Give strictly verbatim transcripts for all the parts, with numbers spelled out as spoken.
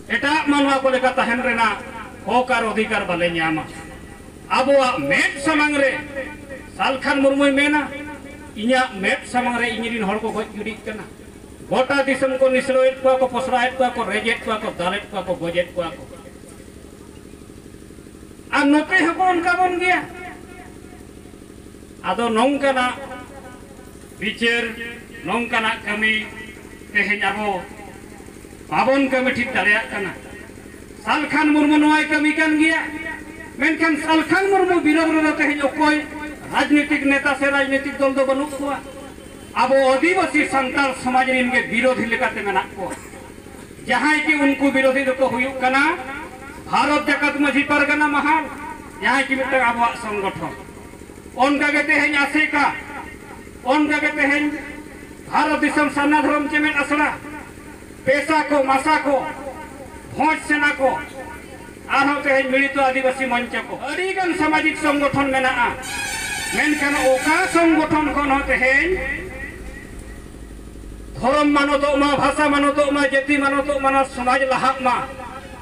ᱮᱴᱟᱜ ᱢᱟᱱᱣᱟ ᱠᱚ ᱞᱮᱠᱟ ᱛᱟᱦᱮᱱ ᱨᱮᱱᱟᱜ ᱦᱚᱠ ᱟᱨ ᱚᱫᱷᱤᱠᱟᱨ ᱵᱟᱞᱮ ᱧᱟᱢᱟ᱾ ᱟᱵᱚᱣᱟᱜ ᱢᱮᱫ ᱥᱟᱢᱟᱝ ᱨᱮ ᱥᱟᱞᱠᱷᱟᱱ ᱢᱩᱨᱢᱩᱭ ᱢᱮᱱᱟ, ᱤᱧᱟᱹᱜ ᱢᱮᱫ ᱥᱟᱢᱟᱝ ᱨᱮ ᱤᱧ ᱨᱤᱱ ᱦᱚᱲ ᱠᱚ ᱜᱚᱡ ᱜᱤᱰᱤᱜ ᱠᱟᱱᱟ, ᱜᱚᱴᱟ ᱫᱤᱥᱚᱢ ᱠᱚ ᱱᱤᱥᱲᱟᱹᱣᱮᱫ ᱠᱚᱣᱟ ᱠᱚ, ᱯᱚᱥᱲᱟᱭᱮᱫ ᱠᱚᱣᱟ ᱠᱚ, ᱨᱮᱡᱮᱫ ᱠᱚᱣᱟ ᱠᱚ, ᱫᱟᱞᱮᱫ ᱠᱚᱣᱟ ᱠᱚ, ᱜᱚᱡᱮᱫ ᱠᱚᱣᱟ ᱠᱚ᱾ ᱟᱨ ᱱᱚᱛᱮ ᱦᱚᱸᱠᱚ ᱚᱱᱠᱟ ᱵᱚᱱ ᱜᱮᱭᱟ᱾ ᱟᱫᱚ ᱱᱚᱝᱠᱟᱱᱟᱜ ᱵᱤᱪᱟᱹᱨ, ᱱᱚᱝᱠᱟᱱᱟᱜ ᱠᱟᱹᱢᱤ ᱛᱮᱦᱮᱧ ᱟᱵᱚ ᱵᱟᱵᱚᱱ ᱠᱟᱹᱢᱤ ᱴᱷᱤᱠ ᱫᱟᱲᱮᱭᱟᱜ ᱠᱟᱱᱟ᱾ ᱥᱟᱞᱠᱷᱟᱱ ᱢᱩᱨᱢᱩ ᱱᱚᱣᱟᱭ ᱠᱟᱹᱢᱤ ᱠᱟᱱ ᱜᱮᱭᱟ, ᱢᱮᱱᱠᱷᱟᱱ ᱥᱟᱞᱠᱷᱟᱱ ᱢᱩᱨᱢᱩ ᱵᱤᱨᱳᱫᱷ ᱨᱮᱫᱚ ᱛᱮᱦᱮᱧ ᱚᱠᱚᱭ ᱨᱟᱡᱽᱱᱤᱛᱤᱠ ᱱᱮᱛᱟ ᱥᱮ ᱨᱟᱡᱽᱱᱤᱛᱤᱠ ᱫᱚᱞ ᱫᱚ ᱵᱟᱹᱱᱩᱜ ᱠᱚᱣᱟ᱾ ᱟᱵᱚ ᱟᱹᱫᱤᱵᱟᱹᱥᱤ ᱥᱟᱱᱛᱟᱲ ᱥᱚᱢᱟᱡᱽ ᱨᱤᱱ ᱜᱮ ᱵᱤᱨᱳᱫᱷᱤ ᱞᱮᱠᱟᱛᱮ ᱢᱮᱱᱟᱜ ᱠᱚᱣᱟ᱾ ᱡᱟᱦᱟᱸᱭ ᱠᱤ ᱩᱱᱠᱩ ᱵᱤᱨᱳᱫᱷᱤ ᱫᱚᱠᱚ ᱦᱩᱭᱩᱜ ᱠᱟᱱᱟ ᱵᱷᱟᱨᱚᱛ ᱡᱟᱠᱟᱛ ᱢᱟᱹᱡᱷᱤ ᱯᱟᱨᱜᱟᱱᱟ ᱢᱟᱦᱟᱞ, ᱡᱟᱦᱟᱸᱭ ᱠᱤ ᱢᱤᱫᱴᱟᱝ ᱟᱵᱚᱣᱟᱜ ᱥᱚᱝᱜᱚᱴᱷᱚᱱ᱾ ᱚᱱᱠᱟ ᱜᱮ ᱛᱮᱦᱮᱧ ᱟᱥᱮᱠᱟ, ᱚᱱᱠᱟ ᱜᱮ ᱛᱮᱦᱮᱧ ᱵᱷᱟᱨᱚᱛ ᱫᱤᱥᱚᱢ ᱥᱟᱨᱱᱟ ᱫᱷᱚᱨᱚᱢ ᱪᱮᱢᱮᱫ ᱟᱥᱲᱟ, ᱯᱮᱥᱟ ᱠᱚ, ᱢᱟᱥᱟ ᱠᱚ, ᱵᱷᱚᱸᱡᱽ ᱥᱮᱱᱟ ᱠᱚ, ᱟᱨᱦᱚᱸ ᱛᱮᱦᱮᱧ ᱢᱤᱲᱤᱛᱚ ᱟᱹᱫᱤᱵᱟᱹᱥᱤ ᱢᱚᱧᱪᱚ ᱠᱚ, ᱟᱹᱰᱤᱜᱟᱱ ᱥᱟᱢᱟᱡᱤᱠ ᱥᱚᱝᱜᱚᱴᱷᱚᱱ ᱢᱮᱱᱟᱜᱼᱟ᱾ ᱢᱮᱱᱠᱷᱟᱱ ᱚᱠᱟ ᱥᱚᱝᱜᱚᱴᱷᱚᱱ ᱠᱷᱚᱱ ᱦᱚᱸ ᱛᱮᱦᱮᱧ ᱫᱷᱚᱨᱚᱢ ᱢᱟᱱᱚᱛᱚᱜ ᱢᱟ, ᱵᱷᱟᱥᱟ ᱢᱟᱱᱚᱛᱚᱜ ᱢᱟ, ᱡᱟᱹᱛᱤ ᱢᱟᱱᱚᱛᱚᱜ ᱢᱟ, ᱥᱚᱢᱟᱡᱽ ᱞᱟᱦᱟᱜ ᱢᱟ,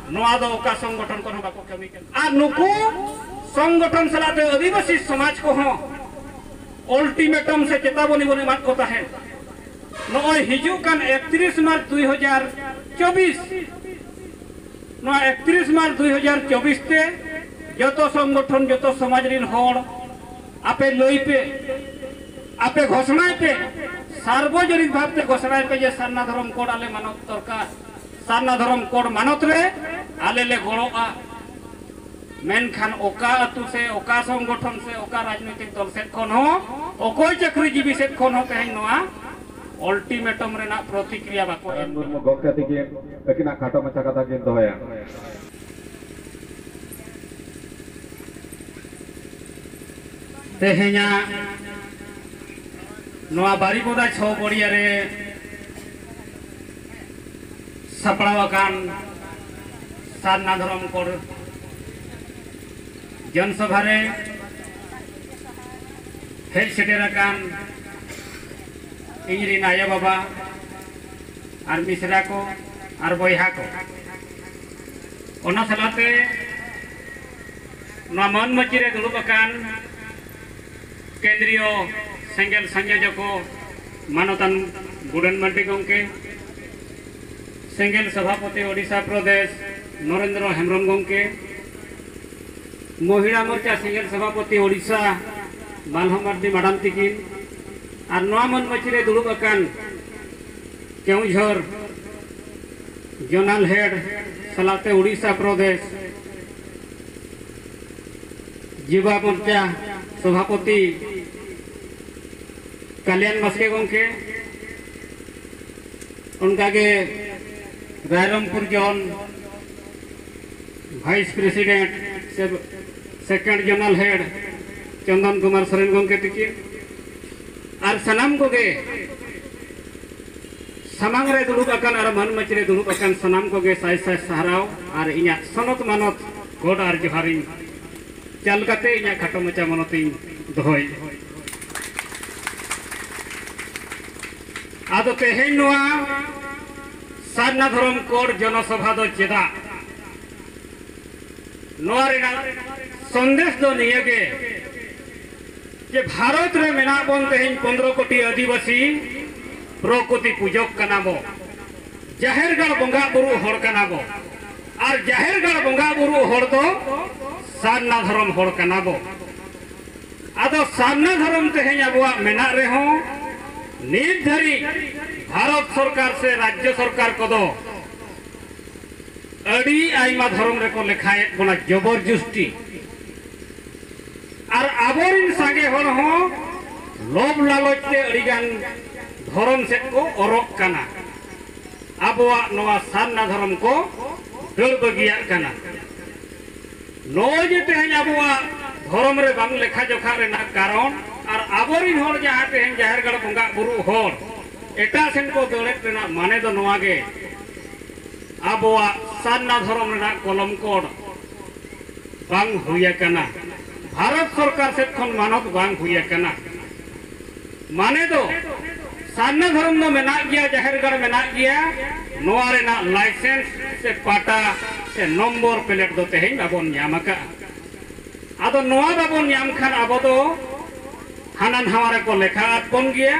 ᱱᱚᱣᱟ ᱫᱚ ᱚᱠᱟ ᱥᱚᱝᱜᱚᱴᱷᱚᱱ ᱠᱷᱚᱱ ᱦᱚᱸ ᱵᱟᱠᱚ ᱠᱟᱹᱢᱤ ᱠᱟᱱᱟ᱾ ᱟᱨ ᱱᱩᱠᱩ ᱥᱚᱝᱜᱚᱴᱷᱚᱱ ᱥᱟᱞᱟᱜ ᱛᱮ ᱟᱹᱫᱤᱵᱟᱹᱥᱤ ᱥᱚᱢᱟᱡᱽ ᱠᱚᱦᱚᱸ ᱚᱞᱴᱤᱢᱮᱴᱟᱢ ᱥᱮ ᱪᱮᱛᱟᱵᱚᱱᱤ ᱵᱚᱱ ᱮᱢᱟᱫ ᱠᱚ ᱛᱟᱦᱮᱸᱫ᱾ ᱱᱚᱜᱼᱚᱭ ᱦᱤᱡᱩᱜ ᱠᱟᱱ ᱮᱠᱛᱨᱤᱥ ᱢᱟᱨᱪ ᱫᱩᱭ ᱦᱟᱡᱟᱨ ᱪᱚᱵᱵᱤᱥ, ᱱᱚᱣᱟ ᱮᱠᱛᱨᱤᱥ ᱢᱟᱨᱪ ᱫᱩᱭ ᱦᱟᱡᱟᱨ ᱪᱚᱵᱵᱤᱥ ᱛᱮ ᱡᱚᱛᱚ ᱥᱚᱝᱜᱚᱴᱷᱚᱱ, ᱡᱚᱛᱚ ᱥᱚᱢᱟᱡᱽ ᱨᱤᱱ ᱦᱚᱲ ᱟᱯᱮ ᱞᱟᱹᱭ ᱯᱮ, ᱟᱯᱮ ᱜᱷᱳᱥᱚᱱᱟᱭ ᱯᱮ, ᱥᱟᱨᱵᱚᱡᱚᱱᱤᱠ ᱵᱷᱟᱵᱽ ᱛᱮ ᱜᱷᱳᱥᱚᱱᱟᱭ ᱯᱮ ᱡᱮ ᱥᱟᱨᱱᱟ ᱫᱷᱚᱨᱚᱢ ᱠᱳᱰ ᱟᱞᱮ ᱢᱟᱱᱚᱛ ᱫᱚᱨᱠᱟᱨ, ᱥᱟᱨᱱᱟ ᱫᱷᱚᱨᱚᱢ ᱠᱳᱰ ᱢᱟᱱᱚᱛ ᱨᱮ ᱟᱞᱮ ᱞᱮ ᱜᱚᱲᱚᱜᱼᱟ᱾ ᱢᱮᱱᱠᱷᱟᱱ ᱚᱠᱟ ᱟᱹᱛᱩ ᱥᱮ ᱚᱠᱟ ᱥᱚᱝᱜᱚᱴᱷᱚᱱ ᱥᱮ ᱚᱠᱟ ᱨᱟᱡᱽᱱᱳᱭᱛᱤᱠ ᱫᱚᱞ ᱥᱮᱫ ᱠᱷᱚᱱ ᱦᱚᱸ, ᱚᱠᱚᱭ ᱪᱟᱹᱠᱨᱤᱡᱤᱵᱤ ᱥᱮᱫ ᱠᱷᱚᱱ ᱦᱚᱸ ᱛᱮᱦᱮᱧ ᱱᱚᱣᱟ ᱚᱞᱴᱤᱢᱮᱴᱟᱢ ᱨᱮᱱᱟᱜ ᱯᱨᱚᱛᱤᱠᱨᱤᱭᱟ ᱵᱟᱠᱚ ᱮᱢ ᱢᱩᱨᱢᱩ ᱜᱚᱢᱠᱮ ᱛᱤᱠᱤᱱ ᱟᱹᱠᱤᱱᱟᱜ ᱠᱷᱟᱴᱚ ᱢᱟᱪᱷᱟ ᱠᱟᱛᱷᱟ ᱠᱤᱱ ᱫᱚᱦᱚᱭᱟ᱾ ᱛᱮᱦᱮᱧᱟᱜ ᱱᱚᱣᱟ ᱵᱟᱨᱤᱯᱚᱫᱟ ᱪᱷᱚ ᱯᱚᱲᱤᱭᱟ ᱨᱮ ᱥᱟᱯᱲᱟᱣ ᱟᱠᱟᱱ ᱥᱟᱨᱱᱟ ᱫᱷᱚᱨᱚᱢ ᱠᱳᱰ ᱡᱚᱱᱥᱚᱵᱷᱟ ᱨᱮ ᱦᱮᱡ ᱥᱮᱴᱮᱨ ᱟᱠᱟᱱ ᱤᱧ ᱨᱤᱱ ᱟᱭᱳ ᱵᱟᱵᱟ ᱟᱨ ᱢᱤᱥᱨᱟ ᱠᱚ ᱟᱨ ᱵᱚᱭᱦᱟ ᱠᱚ, ᱚᱱᱟ ᱥᱟᱞᱟᱜ ᱛᱮ ᱱᱚᱣᱟ ᱢᱟᱹᱱ ᱢᱟᱹᱪᱤ ᱨᱮ ᱫᱩᱲᱩᱵ ᱟᱠᱟᱱ ᱠᱮᱱᱫᱨᱤᱭᱚ ᱥᱮᱸᱜᱮᱞ ᱥᱚᱝᱭᱳᱡᱚᱠ ᱢᱟᱱᱚᱛᱟᱱ ᱜᱩᱰᱟᱹᱱ ᱢᱟᱨᱰᱤ ᱜᱚᱢᱠᱮ, ᱥᱮᱸᱜᱮᱞ ᱥᱚᱵᱷᱟᱯᱚᱛᱤ ᱳᱰᱤᱥᱟ ᱯᱨᱚᱫᱮᱥ ᱱᱚᱨᱮᱱᱫᱨᱚ ᱦᱮᱢᱵᱨᱚᱢ ᱜᱚᱢᱠᱮ, ᱢᱚᱦᱤᱞᱟ ᱢᱳᱨᱪᱟ ᱥᱮᱸᱜᱮᱞ ᱥᱚᱵᱷᱟᱯᱚᱛᱤ ᱳᱰᱤᱥᱟ ᱢᱟᱞᱦᱚ ᱢᱟᱨᱰᱤ ᱢᱟᱰᱟᱢ ᱛᱤᱠᱤᱱ, ᱟᱨ ᱱᱚᱣᱟ ᱢᱟᱹᱱ ᱢᱟᱹᱪᱤ ᱨᱮ ᱫᱩᱲᱩᱵ ᱟᱠᱟᱱ ᱠᱮᱣᱡᱷᱚᱨ ᱡᱚᱱᱟᱞ ᱦᱮᱰ ᱥᱟᱞᱟᱜ ᱛᱮ ᱳᱰᱤᱥᱟ ᱯᱨᱚᱫᱮᱥ ᱡᱩᱵᱟ ᱢᱳᱨᱪᱟ ᱥᱚᱵᱷᱟᱯᱚᱛᱤ ᱠᱟᱞᱭᱟᱱ ᱵᱟᱥᱠᱮ ᱜᱚᱢᱠᱮ, ᱚᱱᱠᱟᱜᱮ ᱨᱟᱭᱨᱚᱝᱯᱩᱨ ᱡᱚᱱ ᱵᱷᱟᱭᱤᱥ ᱯᱨᱮᱥᱤᱰᱮᱱᱴ ᱥᱮ ᱥᱮᱠᱮᱱᱰ ᱡᱚᱱᱟᱞ ᱦᱮᱰ ᱪᱚᱱᱫᱚᱱ ᱠᱩᱢᱟᱨ ᱥᱚᱨᱮᱱ ᱜᱚᱢᱠᱮ ᱛᱤᱠᱤᱱ, ᱟᱨ ᱥᱟᱱᱟᱢ ᱠᱚᱜᱮ ᱥᱟᱢᱟᱝ ᱨᱮ ᱫᱩᱲᱩᱵ ᱟᱠᱟᱱ ᱟᱨ ᱢᱟᱹᱱ ᱢᱟᱹᱪᱤ ᱨᱮ ᱫᱩᱲᱩᱵ ᱟᱠᱟᱱ ᱥᱟᱱᱟᱢ ᱠᱚᱜᱮ ᱥᱟᱭ ᱥᱟᱭ ᱥᱟᱨᱦᱟᱣ ᱟᱨ ᱤᱧᱟᱹᱜ ᱥᱚᱱᱚᱛ ᱢᱟᱱᱚᱛ ᱜᱚᱰ ᱟᱨ ᱡᱚᱦᱟᱨᱤᱧ ᱪᱟᱞ ᱠᱟᱛᱮ ᱤᱧᱟᱹᱜ ᱠᱷᱟᱴᱚ ᱢᱟᱪᱷᱟ ᱢᱚᱱᱚᱛᱤᱧ ᱫᱚᱦᱚᱭᱮᱫᱼᱟ᱾ ᱟᱫᱚ ᱛᱮᱦᱮᱧ ᱱᱚᱣᱟ ᱥᱟᱨᱱᱟ ᱫᱷᱚᱨᱚᱢ ᱠᱳᱰ ᱡᱚᱱᱚᱥᱚᱵᱷᱟ ᱫᱚ ᱪᱮᱫᱟᱜ? ᱱᱚᱣᱟ ᱨᱮᱱᱟᱜ ᱥᱚᱱᱫᱮᱥ ᱫᱚ ᱱᱤᱭᱟᱹ ᱜᱮ ᱡᱮ ᱵᱷᱟᱨᱚᱛ ᱨᱮ ᱢᱮᱱᱟᱜ ᱵᱚᱱ ᱛᱮᱦᱮᱧ ᱯᱚᱱᱫᱽᱨᱚ ᱠᱳᱴᱤ ᱟᱹᱫᱤᱵᱟᱹᱥᱤ ᱯᱨᱚᱠᱨᱤᱛᱤ ᱯᱩᱡᱚᱠ ᱠᱟᱱᱟ ᱵᱚ, ᱡᱟᱦᱮᱨ ᱜᱟᱲ ᱵᱚᱸᱜᱟ ᱵᱩᱨᱩ ᱦᱚᱲ ᱠᱟᱱᱟ ᱵᱚ, ᱟᱨ ᱡᱟᱦᱮᱨ ᱜᱟᱲ ᱵᱚᱸᱜᱟ ᱵᱩᱨᱩ ᱦᱚᱲ ᱫᱚ ᱥᱟᱨᱱᱟ ᱫᱷᱚᱨᱚᱢ ᱦᱚᱲ ᱠᱟᱱᱟ ᱵᱚ᱾ ᱟᱫᱚ ᱥᱟᱨᱱᱟ ᱫᱷᱚᱨᱚᱢ ᱛᱮᱦᱮᱧ ᱟᱵᱚᱣᱟᱜ ᱢᱮᱱᱟᱜ ᱨᱮᱦᱚᱸ, ᱱᱤᱛ ᱫᱷᱟᱹᱨᱤᱡ ᱵᱷᱟᱨᱚᱛ ᱥᱚᱨᱠᱟᱨ ᱥᱮ ᱨᱟᱡᱽᱡᱚ ᱥᱚᱨᱠᱟᱨ ᱠᱚᱫᱚ ᱟᱹᱰᱤ ᱟᱭᱢᱟ ᱫᱷᱚᱨᱚᱢ ᱨᱮᱠᱚ ᱞᱮᱠᱷᱟᱭᱮᱫ ᱵᱚᱱᱟ ᱡᱚᱵᱚᱨ ᱡᱩᱥᱴᱤ᱾ ᱟᱨ ᱟᱵᱚᱨᱤᱱ ᱥᱟᱸᱜᱮ ᱦᱚᱲ ᱦᱚᱸ ᱞᱳᱵᱷ ᱞᱟᱞᱚᱪ ᱛᱮ ᱟᱹᱰᱤᱜᱟᱱ ᱫᱷᱚᱨᱚᱢ ᱥᱮᱫ ᱠᱚ ᱚᱨᱚᱜ ᱠᱟᱱᱟ, ᱟᱵᱚᱣᱟᱜ ᱱᱚᱣᱟ ᱥᱟᱨᱱᱟ ᱫᱷᱚᱨᱚᱢ ᱠᱚ ᱫᱟᱹᱲ ᱵᱟᱹᱜᱤᱭᱟᱜ ᱠᱟᱱᱟ᱾ ᱱᱚᱜᱼᱚᱭ ᱡᱮ ᱛᱮᱦᱮᱧ ᱟᱵᱚᱣᱟᱜ ᱫᱷᱚᱨᱚᱢ ᱨᱮ ᱵᱟᱝ ᱞᱮᱠᱷᱟ ᱡᱚᱠᱷᱟ ᱨᱮᱱᱟᱜ ᱠᱟᱨᱚᱱ, ᱟᱨ ᱟᱵᱚᱨᱤᱱ ᱦᱚᱲ ᱡᱟᱦᱟᱸ ᱛᱮᱦᱮᱧ ᱡᱟᱦᱮᱨ ᱜᱟᱲ ᱵᱚᱸᱜᱟ ᱵᱩᱨᱩ ᱦᱚᱲ ᱮᱴᱟᱜ ᱥᱮᱱ ᱠᱚ ᱫᱟᱹᱲᱮᱫ ᱨᱮᱱᱟᱜ ᱢᱟᱱᱮ ᱫᱚ ᱱᱚᱣᱟ ᱜᱮ, ᱟᱵᱚᱣᱟᱜ ᱥᱟᱨᱱᱟ ᱫᱷᱚᱨᱚᱢ ᱨᱮᱱᱟᱜ ᱠᱚᱞᱚᱢ ᱠᱚᱰ ᱵᱟᱝ ᱦᱩᱭ ᱟᱠᱟᱱᱟ, ᱵᱷᱟᱨᱚᱛ ᱥᱚᱨᱠᱟᱨ ᱥᱮᱫ ᱠᱷᱚᱱ ᱢᱟᱱᱚᱛ ᱵᱟᱝ ᱦᱩᱭ ᱟᱠᱟᱱᱟ᱾ ᱢᱟᱱᱮ ᱫᱚ ᱥᱟᱨᱱᱟ ᱫᱷᱚᱨᱚᱢ ᱫᱚ ᱢᱮᱱᱟᱜ ᱜᱮᱭᱟ, ᱡᱟᱦᱮᱨ ᱜᱟᱲ ᱢᱮᱱᱟᱜ ᱜᱮᱭᱟ, ᱱᱚᱣᱟ ᱨᱮᱱᱟᱜ ᱞᱟᱭᱥᱮᱱᱥ ᱥᱮ ᱯᱟᱴᱟ ᱥᱮ ᱱᱚᱢᱵᱚᱨ ᱯᱞᱮᱴ ᱫᱚ ᱛᱮᱦᱮᱧ ᱵᱟᱵᱚᱱ ᱧᱟᱢ ᱟᱠᱟᱫᱼᱟ᱾ ᱟᱫᱚ ᱱᱚᱣᱟ ᱵᱟᱵᱚᱱ ᱧᱟᱢ ᱠᱷᱟᱱ ᱟᱵᱚ ᱫᱚ ᱦᱟᱱᱟ ᱱᱟᱣᱟ ᱨᱮᱠᱚ ᱞᱮᱠᱷᱟ ᱟᱫ ᱵᱚᱱ ᱜᱮᱭᱟ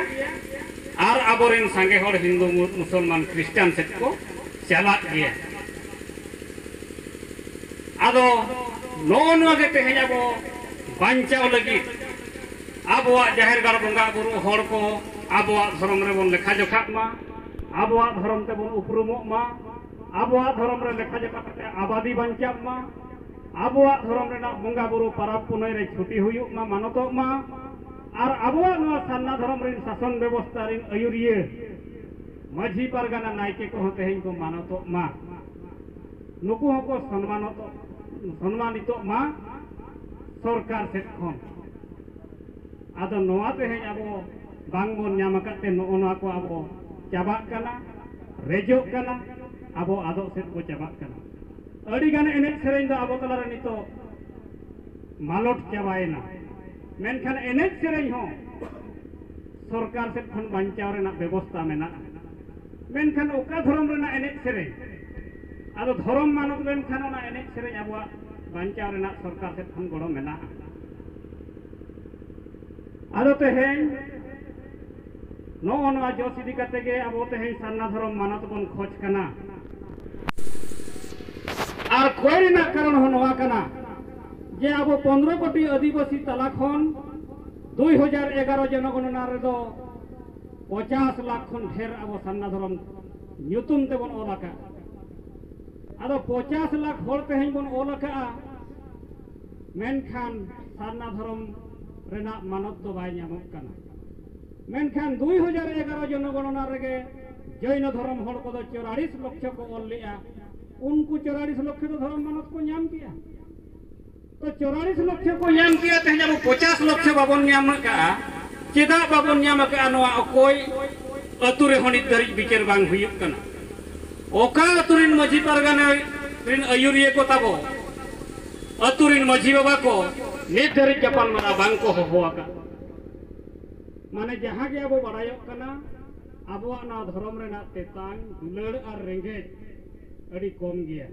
ᱟᱨ ᱟᱵᱚᱨᱮᱱ ᱥᱟᱸᱜᱮ ᱦᱚᱲ ᱦᱤᱱᱫᱩ, ᱢᱩ-, ᱢᱩᱥᱚᱞᱢᱟᱱ, ᱠᱷᱨᱤᱥᱴᱟᱱ ᱥᱮᱫ ᱠᱚ ᱪᱟᱞᱟᱜ ᱜᱮᱭᱟ᱾ ᱟᱫᱚ ᱱᱚᱜᱼᱚ ᱱᱚᱣᱟ ᱜᱮ ᱛᱮᱦᱮᱧ ᱟᱵᱚ ᱵᱟᱧᱪᱟᱣ ᱞᱟᱹᱜᱤᱫ ᱟᱵᱚᱣᱟᱜ ᱡᱟᱦᱮᱨ ᱜᱟᱲ ᱵᱚᱸᱜᱟ ᱵᱩᱨᱩ ᱦᱚᱲ ᱠᱚ ᱟᱵᱚᱣᱟᱜ ᱫᱷᱚᱨᱚᱢ ᱨᱮᱵᱚᱱ ᱞᱮᱠᱷᱟ ᱡᱚᱠᱷᱟᱜ ᱢᱟ, ᱟᱵᱚᱣᱟᱜ ᱫᱷᱚᱨᱚᱢ ᱛᱮᱵᱚᱱ ᱩᱯᱨᱩᱢᱚᱜ ᱢᱟ, ᱟᱵᱚᱣᱟᱜ ᱫᱷᱚᱨᱚᱢ ᱨᱮ ᱞᱮᱠᱷᱟ ᱡᱚᱠᱷᱟ ᱠᱟᱛᱮ ᱟᱵᱟᱫᱤ ᱵᱟᱧᱪᱟᱜ ᱢᱟ, ᱟᱵᱚᱣᱟᱜ ᱫᱷᱚᱨᱚᱢ ᱨᱮᱱᱟᱜ ᱵᱚᱸᱜᱟ ᱵᱩᱨᱩ ᱯᱟᱨᱟᱵᱽ ᱯᱩᱱᱟᱹᱭ ᱨᱮ ᱪᱷᱩᱴᱤ ᱦᱩᱭᱩᱜ ᱢᱟ, ᱢᱟᱱᱚᱛᱚᱜ ᱢᱟ, ᱟᱨ ᱟᱵᱚᱣᱟᱜ ᱱᱚᱣᱟ ᱥᱟᱨᱱᱟ ᱫᱷᱚᱨᱚᱢ ᱨᱮᱱ ᱥᱟᱥᱚᱱ ᱵᱮᱵᱚᱥᱛᱷᱟ ᱨᱮᱱ ᱟᱹᱭᱩᱨᱤᱭᱟᱹ ᱢᱟᱹᱡᱷᱤ ᱯᱟᱨᱜᱟᱱᱟ ᱱᱟᱭᱠᱮ ᱠᱚᱦᱚᱸ ᱛᱮᱦᱮᱧ ᱠᱚ ᱢᱟᱱᱚᱛᱚᱜ ᱢᱟ, ᱱᱩᱠᱩ ᱦᱚᱸᱠᱚ ᱥᱚᱱᱢᱟᱱᱚᱛᱚᱜ, ᱥᱚᱱᱢᱟᱱᱤᱛᱚᱜ ᱢᱟ ᱥᱚᱨᱠᱟᱨ ᱥᱮᱫ ᱠᱷᱚᱱ᱾ ᱟᱫᱚ ᱱᱚᱣᱟ ᱛᱮᱦᱮᱧ ᱟᱵᱚ ᱵᱟᱝ ᱵᱚᱱ ᱧᱟᱢ ᱟᱠᱟᱫ ᱛᱮ ᱱᱚᱜᱼᱚ ᱱᱚᱣᱟ ᱠᱚ ᱟᱵᱚ ᱪᱟᱵᱟᱜ ᱠᱟᱱᱟ, ᱨᱮᱡᱚᱜ ᱠᱟᱱᱟ, ᱟᱵᱚ ᱟᱫᱚᱜ ᱥᱮᱫ ᱵᱚ ᱪᱟᱵᱟᱜ ᱠᱟᱱᱟ᱾ ᱟᱹᱰᱤ ᱜᱟᱱ ᱮᱱᱮᱡ ᱥᱮᱨᱮᱧ ᱫᱚ ᱟᱵᱚ ᱛᱟᱞᱟᱨᱮ ᱱᱤᱛᱚᱜ ᱢᱟᱞᱚᱴ ᱪᱟᱵᱟᱭᱮᱱᱟ, ᱢᱮᱱᱠᱷᱟᱱ ᱮᱱᱮᱡ ᱥᱮᱨᱮᱧ ᱦᱚᱸ ᱥᱚᱨᱠᱟᱨ ᱥᱮᱫ ᱠᱷᱚᱱ ᱵᱟᱧᱪᱟᱣ ᱨᱮᱱᱟᱜ ᱵᱮᱵᱚᱥᱛᱟ ᱢᱮᱱᱟᱜᱼᱟ᱾ ᱢᱮᱱᱠᱷᱟᱱ ᱚᱠᱟ ᱫᱷᱚᱨᱚᱢ ᱨᱮᱱᱟᱜ ᱮᱱᱮᱡ ᱥᱮᱨᱮᱧ? ᱟᱫᱚ ᱫᱷᱚᱨᱚᱢ ᱢᱟᱱᱚᱛ ᱞᱮᱱᱠᱷᱟᱱ ᱚᱱᱟ ᱮᱱᱮᱡ ᱥᱮᱨᱮᱧ ᱟᱵᱚᱣᱟᱜ ᱵᱟᱧᱪᱟᱣ ᱨᱮᱱᱟᱜ ᱥᱚᱨᱠᱟᱨ ᱥᱮᱫ ᱠᱷᱚᱱ ᱜᱚᱲᱚ ᱢᱮᱱᱟᱜᱼᱟ᱾ ᱟᱫᱚ ᱛᱮᱦᱮᱧ ᱱᱚᱜᱼᱚ ᱱᱚᱣᱟ ᱡᱚᱥ ᱤᱫᱤ ᱠᱟᱛᱮ ᱜᱮ ᱟᱵᱚ ᱛᱮᱦᱮᱧ ᱥᱟᱨᱱᱟ ᱫᱷᱚᱨᱚᱢ ᱢᱟᱱᱚᱛ ᱵᱚᱱ ᱠᱷᱚᱡᱽ ᱠᱟᱱᱟ᱾ ᱟᱨ ᱠᱚᱭ ᱨᱮᱱᱟᱜ ᱠᱟᱨᱚᱱ ᱦᱚᱸ ᱱᱚᱣᱟ ᱠᱟᱱᱟ ᱡᱮ ᱟᱵᱚ ᱯᱚᱱᱫᱽᱨᱚ ᱠᱳᱴᱤ ᱟᱹᱫᱤᱵᱟᱹᱥᱤ ᱛᱟᱞᱟ ᱠᱷᱚᱱ ᱫᱩᱭ ᱦᱟᱡᱟᱨ ᱮᱜᱟᱨᱚ ᱡᱚᱱᱚᱜᱚᱱᱚᱱᱟ ᱨᱮᱫᱚ ᱯᱚᱪᱟᱥ ᱞᱟᱠᱷ ᱠᱷᱚᱱ ᱰᱷᱮᱨ ᱟᱵᱚ ᱥᱟᱨᱱᱟ ᱫᱷᱚᱨᱚᱢ ᱧᱩᱛᱩᱢ ᱛᱮᱵᱚᱱ ᱚᱞ ᱟᱠᱟᱫ᱾ ᱟᱫᱚ ᱯᱚᱪᱟᱥ ᱞᱟᱠᱷ ᱦᱚᱲ ᱛᱮᱦᱮᱧ ᱵᱚᱱ ᱚᱞ ᱟᱠᱟᱫᱼᱟ, ᱢᱮᱱᱠᱷᱟᱱ ᱥᱟᱨᱱᱟ ᱫᱷᱚᱨᱚᱢ ᱨᱮᱱᱟᱜ ᱢᱟᱱᱚᱛ ᱫᱚ ᱵᱟᱭ ᱧᱟᱢᱚᱜ ᱠᱟᱱᱟ᱾ ᱢᱮᱱᱠᱷᱟᱱ ᱫᱩᱭ ᱦᱟᱡᱟᱨ ᱮᱜᱟᱨᱚ ᱡᱚᱱᱚᱜᱚᱱᱚᱱᱟ ᱨᱮᱜᱮ ᱡᱚᱭᱱᱚ ᱫᱷᱚᱨᱚᱢ ᱦᱚᱲ ᱠᱚᱫᱚ ᱪᱚᱣᱟᱲᱤᱥ ᱞᱚᱠᱷᱚ ᱠᱚ ᱚᱞ ᱞᱮᱫᱼᱟ᱾ ᱩᱱᱠᱩ ᱪᱚᱣᱟᱲᱤᱥ ᱞᱚᱠᱷᱚ ᱫᱚ ᱫᱷᱚᱨᱚᱢ ᱢᱟᱱᱚᱛ ᱠᱚ ᱧᱟᱢ ᱠᱮᱜᱼᱟ᱾ ᱛᱚ ᱪᱚᱣᱟᱲᱤᱥ ᱞᱚᱠᱷᱚ ᱠᱚ ᱧᱟᱢ ᱠᱮᱜᱼᱟ, ᱛᱮᱦᱮᱧ ᱟᱵᱚ ᱯᱚᱪᱟᱥ ᱞᱚᱠᱷᱚ ᱵᱟᱵᱚᱱ ᱧᱟᱢ ᱟᱠᱟᱫᱼᱟ᱾ ᱪᱮᱫᱟᱜ ᱵᱟᱵᱚᱱ ᱧᱟᱢ ᱟᱠᱟᱫᱼᱟ? ᱱᱚᱣᱟ ᱚᱠᱚᱭ ᱟᱹᱛᱩ ᱨᱮᱦᱚᱸ ᱱᱤᱛ ᱫᱷᱟᱹᱨᱤᱡ ᱵᱤᱪᱟᱹᱨ ᱵᱟᱝ ᱦᱩᱭᱩᱜ ᱠᱟᱱᱟ᱾ ᱚᱠᱟ ᱟᱹᱛᱩ ᱨᱮᱱ ᱢᱟᱹᱡᱷᱤ ᱯᱟᱨᱜᱟᱱᱟ ᱨᱮᱱ ᱟᱹᱭᱩᱨᱤᱭᱟᱹ ᱠᱚ ᱛᱟᱵᱚ, ᱟᱹᱛᱩ ᱨᱮᱱ ᱢᱟᱹᱡᱷᱤ ᱵᱟᱵᱟ ᱠᱚ ᱱᱤᱛ ᱫᱷᱟᱹᱨᱤᱡ ᱜᱟᱯᱟᱞ ᱢᱟᱨᱟᱣ ᱵᱟᱝ ᱠᱚ ᱦᱚᱦᱚ ᱟᱠᱟᱫ᱾ ᱢᱟᱱᱮ ᱡᱟᱦᱟᱸ ᱜᱮ ᱟᱵᱚ ᱵᱟᱲᱟᱭᱚᱜ ᱠᱟᱱᱟ, ᱟᱵᱚᱣᱟᱜ ᱱᱚᱣᱟ ᱫᱷᱚᱨᱚᱢ ᱨᱮᱱᱟᱜ ᱛᱮᱛᱟᱝ, ᱫᱩᱞᱟᱹᱲ ᱟᱨ ᱨᱮᱸᱜᱮᱡ ᱟᱹᱰᱤ ᱠᱚᱢ ᱜᱮᱭᱟ᱾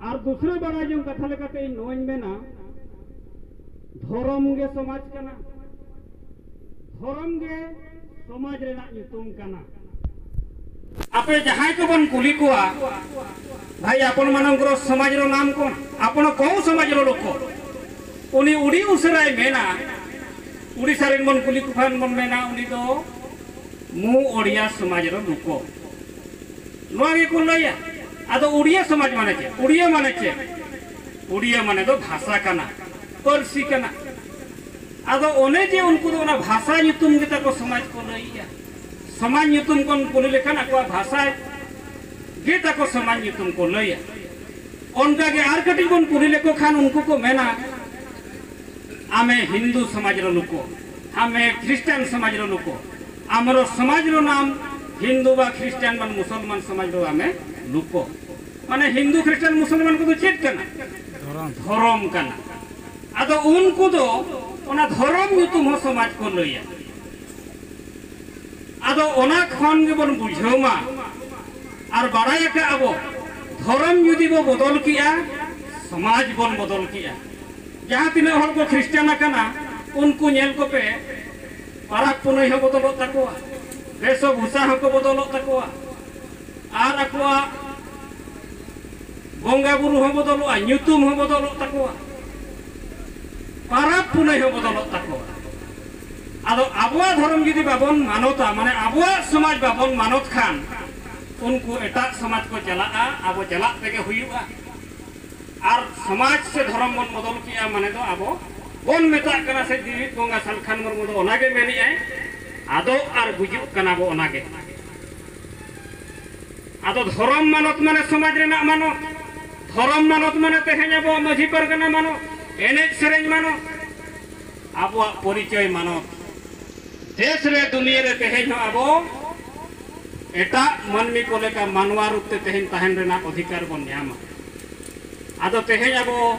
ᱟᱨ ᱫᱩᱥᱨᱟᱹ ᱵᱟᱲᱟᱭ ᱡᱚᱝ ᱠᱟᱛᱷᱟ ᱞᱮᱠᱟᱛᱮ ᱤᱧ ᱱᱚᱣᱟᱧ ᱢᱮᱱᱟ, ᱫᱷᱚᱨᱚᱢ ᱜᱮ ᱥᱚᱢᱟᱡᱽ ᱠᱟᱱᱟ, ᱫᱷᱚᱨᱚᱢ ᱜᱮ ᱥᱚᱢᱟᱡᱽ ᱨᱮᱱᱟᱜ ᱧᱩᱛᱩᱢ ᱠᱟᱱᱟ᱾ ᱟᱯᱮ ᱡᱟᱦᱟᱸᱭ ᱠᱚᱵᱚᱱ ᱠᱩᱞᱤ ᱠᱚᱣᱟ, ᱵᱷᱟᱭ, ᱟᱯᱚᱱ ᱢᱟᱱᱚᱝᱠᱨᱚ ᱥᱚᱢᱟᱡᱽ ᱨᱮ ᱱᱟᱢ ᱠᱚ, ᱟᱯᱚᱱ ᱠᱚ ᱥᱚᱢᱟᱡᱽ ᱨᱮ ᱞᱳᱠᱚ, ᱩᱱᱤ ᱩᱰᱤ ᱩᱥᱟᱹᱨᱟᱭ ᱢᱮᱱᱟ, ᱩᱲᱤᱥᱥᱟ ᱨᱮᱱ ᱵᱚᱱ ᱠᱩᱞᱤ ᱠᱚ ᱠᱷᱟᱱ ᱵᱚᱱ ᱢᱮᱱᱟ, ᱩᱱᱤ ᱫᱚ ᱢᱩ ᱚᱲᱤᱭᱟ ᱥᱚᱢᱟᱡᱽ ᱨᱮ ᱞᱳᱠᱚ᱾ ᱱᱚᱣᱟ ᱜᱮᱠᱚ ᱞᱟᱹᱭᱟ᱾ ᱟᱫᱚ ᱩᱲᱤᱭᱟ ᱥᱚᱢᱟᱡᱽ ᱢᱟᱱᱮ ᱪᱮᱫ? ᱩᱲᱤᱭᱟ ᱢᱟᱱᱮ ᱪᱮᱫ? ᱩᱲᱤᱭᱟ ᱢᱟᱱᱮ ᱫᱚ ᱵᱷᱟᱥᱟ ᱠᱟᱱᱟ, ᱯᱟᱹᱨᱥᱤ ᱠᱟᱱᱟ᱾ ᱟᱫᱚ ᱚᱱᱮ ᱡᱮ ᱩᱱᱠᱩ ᱫᱚ ᱚᱱᱟ ᱵᱷᱟᱥᱟ ᱧᱩᱛᱩᱢ ᱜᱮ ᱛᱟᱠᱚ ᱥᱚᱢᱟᱡᱽ ᱠᱚ ᱞᱟᱹᱭᱮᱜᱼᱟ᱾ ᱥᱚᱢᱟᱡᱽ ᱧᱩᱛᱩᱢ ᱠᱷᱚᱱ ᱠᱩᱞᱤ ᱞᱮᱠᱷᱟᱱ ᱟᱠᱚᱣᱟᱜ ᱵᱷᱟᱥᱟ ᱜᱮ ᱛᱟᱠᱚ ᱥᱚᱢᱟᱡᱽ ᱧᱩᱛᱩᱢ ᱠᱚ ᱞᱟᱹᱭᱟ᱾ ᱚᱱᱠᱟ ᱜᱮ ᱟᱨ ᱠᱟᱹᱴᱤᱡ ᱵᱚᱱ ᱠᱩᱞᱤ ᱞᱮᱠᱚ ᱠᱷᱟᱱ ᱩᱱᱠᱩ ᱠᱚ ᱢᱮᱱᱟ, ᱟᱢᱮ ᱦᱤᱱᱫᱩ ᱥᱚᱢᱟᱡᱽ ᱨᱮ ᱞᱩᱠᱚ, ᱟᱢᱮ ᱠᱷᱨᱤᱥᱴᱟᱱ ᱥᱚᱢᱟᱡᱽ ᱨᱮ ᱞᱩᱠᱚ, ᱟᱢᱨᱚ ᱥᱚᱢᱟᱡᱽ ᱨᱮ ᱱᱟᱢ ᱦᱤᱱᱫᱩ ᱵᱟ ᱠᱷᱨᱤᱥᱴᱟᱱ ᱵᱟ ᱢᱩᱥᱚᱞᱢᱟᱱ ᱥᱚᱢᱟᱡᱽ ᱨᱮ ᱟᱢᱮ ᱞᱩᱠᱚ᱾ ᱢᱟᱱᱮ ᱦᱤᱱᱫᱩ ᱠᱷᱨᱤᱥᱴᱟᱱ ᱢᱩᱥᱚᱞᱢᱟᱱ ᱠᱚᱫᱚ ᱪᱮᱫ ᱠᱟᱱᱟ? ᱫᱷᱚᱨᱚᱢ᱾ ᱫᱷᱚᱨᱚᱢ ᱠᱟᱱᱟ᱾ ᱟᱫᱚ ᱩᱱᱠᱩ ᱫᱚ ᱚᱱᱟ ᱫᱷᱚᱨᱚᱢ ᱧᱩᱛᱩᱢ ᱦᱚᱸ ᱥᱚᱢᱟᱡᱽ ᱠᱚ ᱞᱟᱹᱭᱟ᱾ ᱟᱫᱚ ᱚᱱᱟ ᱠᱷᱚᱱ ᱜᱮᱵᱚᱱ ᱵᱩᱡᱷᱟᱹᱣ ᱢᱟ ᱟᱨ ᱵᱟᱲᱟᱭ ᱟᱠᱟᱫ ᱟᱵᱚ, ᱫᱷᱚᱨᱚᱢ ᱡᱩᱫᱤ ᱵᱚ ᱵᱚᱫᱚᱞ ᱠᱮᱜᱼᱟ, ᱥᱚᱢᱟᱡᱽ ᱵᱚᱱ ᱵᱚᱫᱚᱞ ᱠᱮᱜᱼᱟ᱾ ᱡᱟᱦᱟᱸ ᱛᱤᱱᱟᱹᱜ ᱦᱚᱲ ᱠᱚ ᱠᱷᱨᱤᱥᱴᱟᱱ ᱟᱠᱟᱱᱟ, ᱩᱱᱠᱩ ᱧᱮᱞ ᱠᱚᱯᱮ, ᱯᱟᱨᱟᱵᱽ ᱯᱩᱱᱟᱹᱭ ᱦᱚᱸ ᱵᱚᱫᱚᱞᱚᱜ ᱛᱟᱠᱚᱣᱟ, ᱵᱮᱥᱚᱵᱷᱩᱥᱟ ᱦᱚᱸᱠᱚ ᱵᱚᱫᱚᱞᱚᱜ ᱛᱟᱠᱚᱣᱟ, ᱟᱨ ᱟᱠᱚᱣᱟᱜ ᱵᱚᱸᱜᱟ ᱵᱩᱨᱩ ᱦᱚᱸ ᱵᱚᱫᱚᱞᱚᱜᱼᱟ, ᱧᱩᱛᱩᱢ ᱦᱚᱸ ᱵᱚᱫᱚᱞᱚᱜ ᱛᱟᱠᱚᱣᱟ, ᱯᱟᱨᱟᱵᱽ ᱯᱩᱱᱟᱹᱭ ᱦᱚᱸ ᱵᱚᱫᱚᱞᱚᱜ ᱛᱟᱠᱚᱣᱟ᱾ ᱟᱫᱚ ᱟᱵᱚᱣᱟᱜ ᱫᱷᱚᱨᱚᱢ ᱡᱩᱫᱤ ᱵᱟᱵᱚᱱ ᱢᱟᱱᱚᱛᱟ, ᱢᱟᱱᱮ ᱟᱵᱚᱣᱟᱜ ᱥᱚᱢᱟᱡᱽ ᱵᱟᱵᱚᱱ ᱢᱟᱱᱚᱛ ᱠᱷᱟᱱ, ᱩᱱᱠᱩ ᱮᱴᱟᱜ ᱥᱚᱢᱟᱡᱽ ᱠᱚ ᱪᱟᱞᱟᱜᱼᱟ, ᱟᱵᱚ ᱪᱟᱞᱟᱜ ᱛᱮᱜᱮ ᱦᱩᱭᱩᱜᱼᱟ᱾ ᱟᱨ ᱥᱚᱢᱟᱡᱽ ᱥᱮ ᱫᱷᱚᱨᱚᱢ ᱵᱚᱱ ᱵᱚᱫᱚᱞ ᱠᱮᱜᱼᱟ, ᱢᱟᱱᱮ ᱫᱚ ᱟᱵᱚ ᱵᱚᱱ ᱢᱮᱛᱟᱜ ᱠᱟᱱᱟ ᱥᱮ ᱡᱤᱣᱤᱫ ᱵᱚᱸᱜᱟ ᱥᱟᱞᱠᱷᱟᱱ ᱢᱩᱨᱢᱩ ᱫᱚ ᱚᱱᱟᱜᱮ ᱢᱮᱱᱮᱜᱼᱟᱭ, ᱟᱫᱚᱜ ᱟᱨ ᱜᱩᱡᱩᱜ ᱠᱟᱱᱟ ᱵᱚ ᱚᱱᱟᱜᱮ᱾ ᱟᱫᱚ ᱫᱷᱚᱨᱚᱢ ᱢᱟᱱᱚᱛ ᱢᱟᱱᱮ ᱥᱚᱢᱟᱡᱽ ᱨᱮᱱᱟᱜ ᱢᱟᱱᱚᱛ, ᱫᱷᱚᱨᱚᱢ ᱢᱟᱱᱚᱛ ᱢᱟᱱᱮ ᱛᱮᱦᱮᱧ ᱟᱵᱚᱣᱟᱜ ᱢᱟᱹᱡᱷᱤ ᱯᱟᱨᱜᱟᱱᱟ ᱢᱟᱱᱚᱛ, ᱮᱱᱮᱡ ᱥᱮᱨᱮᱧ ᱢᱟᱱᱚᱛ, ᱟᱵᱚᱣᱟᱜ ᱯᱚᱨᱤᱪᱚᱭ ᱢᱟᱱᱚᱛ᱾ ᱫᱮᱥ ᱨᱮ ᱫᱩᱱᱤᱭᱟᱹ ᱨᱮ ᱛᱮᱦᱮᱧ ᱦᱚᱸ ᱟᱵᱚ ᱮᱴᱟᱜ ᱢᱟᱹᱱᱢᱤ ᱠᱚ ᱞᱮᱠᱟ ᱢᱟᱱᱣᱟ ᱨᱩᱯ ᱛᱮ ᱛᱮᱦᱮᱧ ᱛᱟᱦᱮᱱ ᱨᱮᱱᱟᱜ ᱚᱫᱷᱤᱠᱟᱨ ᱵᱚᱱ ᱧᱟᱢᱟ᱾ ᱟᱫᱚ ᱛᱮᱦᱮᱧ ᱟᱵᱚ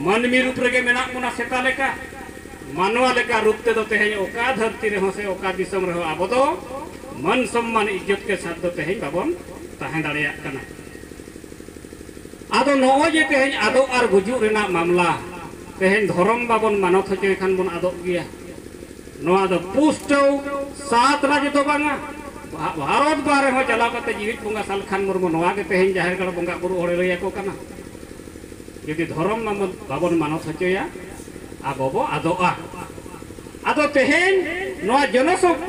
ᱢᱟᱹᱱᱢᱤ ᱨᱩᱯ ᱨᱮᱜᱮ ᱢᱮᱱᱟᱜ ᱵᱚᱱᱟ ᱥᱮᱛᱟ ᱞᱮᱠᱟ, ᱢᱟᱱᱣᱟ ᱞᱮᱠᱟ ᱨᱩᱯ ᱛᱮᱫᱚ ᱛᱮᱦᱮᱧ ᱚᱠᱟ ᱫᱷᱟᱹᱨᱛᱤ ᱨᱮᱦᱚᱸ ᱥᱮ ᱚᱠᱟ ᱫᱤᱥᱚᱢ ᱨᱮᱦᱚᱸ ᱟᱵᱚ ᱫᱚ ᱢᱟᱹᱱ ᱥᱚᱢᱢᱟᱱ ᱤᱡᱽᱡᱚᱛ ᱠᱮ ᱥᱟᱛᱷ ᱫᱚ ᱛᱮᱦᱮᱧ ᱵᱟᱵᱚᱱ ᱛᱟᱦᱮᱸ ᱫᱟᱲᱮᱭᱟᱜ ᱠᱟᱱᱟ᱾ ᱟᱫᱚ ᱱᱚᱜᱼᱚᱭ ᱡᱮ ᱛᱮᱦᱮᱧ ᱟᱫᱚᱜ ᱟᱨ ᱜᱩᱡᱩᱜ ᱨᱮᱱᱟᱜ ᱢᱟᱢᱞᱟ, ᱛᱮᱦᱮᱧ ᱫᱷᱚᱨᱚᱢ ᱵᱟᱵᱚᱱ ᱢᱟᱱᱚᱛ ᱦᱚᱪᱚᱭ ᱠᱷᱟᱱ ᱵᱚᱱ ᱟᱫᱚᱜ ᱜᱮᱭᱟ᱾ ᱱᱚᱣᱟ ᱫᱚ ᱯᱩᱥᱴᱟᱹᱣ ᱥᱟᱛ ᱨᱟᱡᱽ ᱫᱚ ᱵᱟᱝᱟ, ᱵᱷᱟ- ᱵᱷᱟᱨᱚᱛ ᱵᱟᱦᱨᱮ ᱦᱚᱸ ᱪᱟᱞᱟᱣ ᱠᱟᱛᱮ ᱡᱤᱣᱤᱫ ᱵᱚᱸᱜᱟ ᱥᱟᱞᱠᱷᱟᱱ ᱢᱩᱨᱢᱩ ᱱᱚᱣᱟ ᱜᱮ ᱛᱮᱦᱮᱧ ᱡᱟᱦᱮᱨ ᱜᱟᱲ ᱵᱚᱸᱜᱟ ᱵᱩᱨᱩ ᱦᱚᱲᱮ ᱞᱟᱹᱭ ᱟᱠᱚ ᱠᱟᱱᱟ᱾ ᱡᱩᱫᱤ ᱫᱷᱚᱨᱚᱢ ᱵᱟᱵᱚᱱ, ᱵᱟᱵᱚᱱ ᱢᱟᱱᱚᱛ ᱦᱚᱪᱚᱭᱟ, ᱟᱵᱚ ᱵᱚ ᱟᱫᱚᱜᱼᱟ᱾ ᱟᱫᱚ ᱛᱮᱦᱮᱧ ᱱᱚᱣᱟ ᱡᱚᱱᱚᱥᱚᱵᱷᱟ,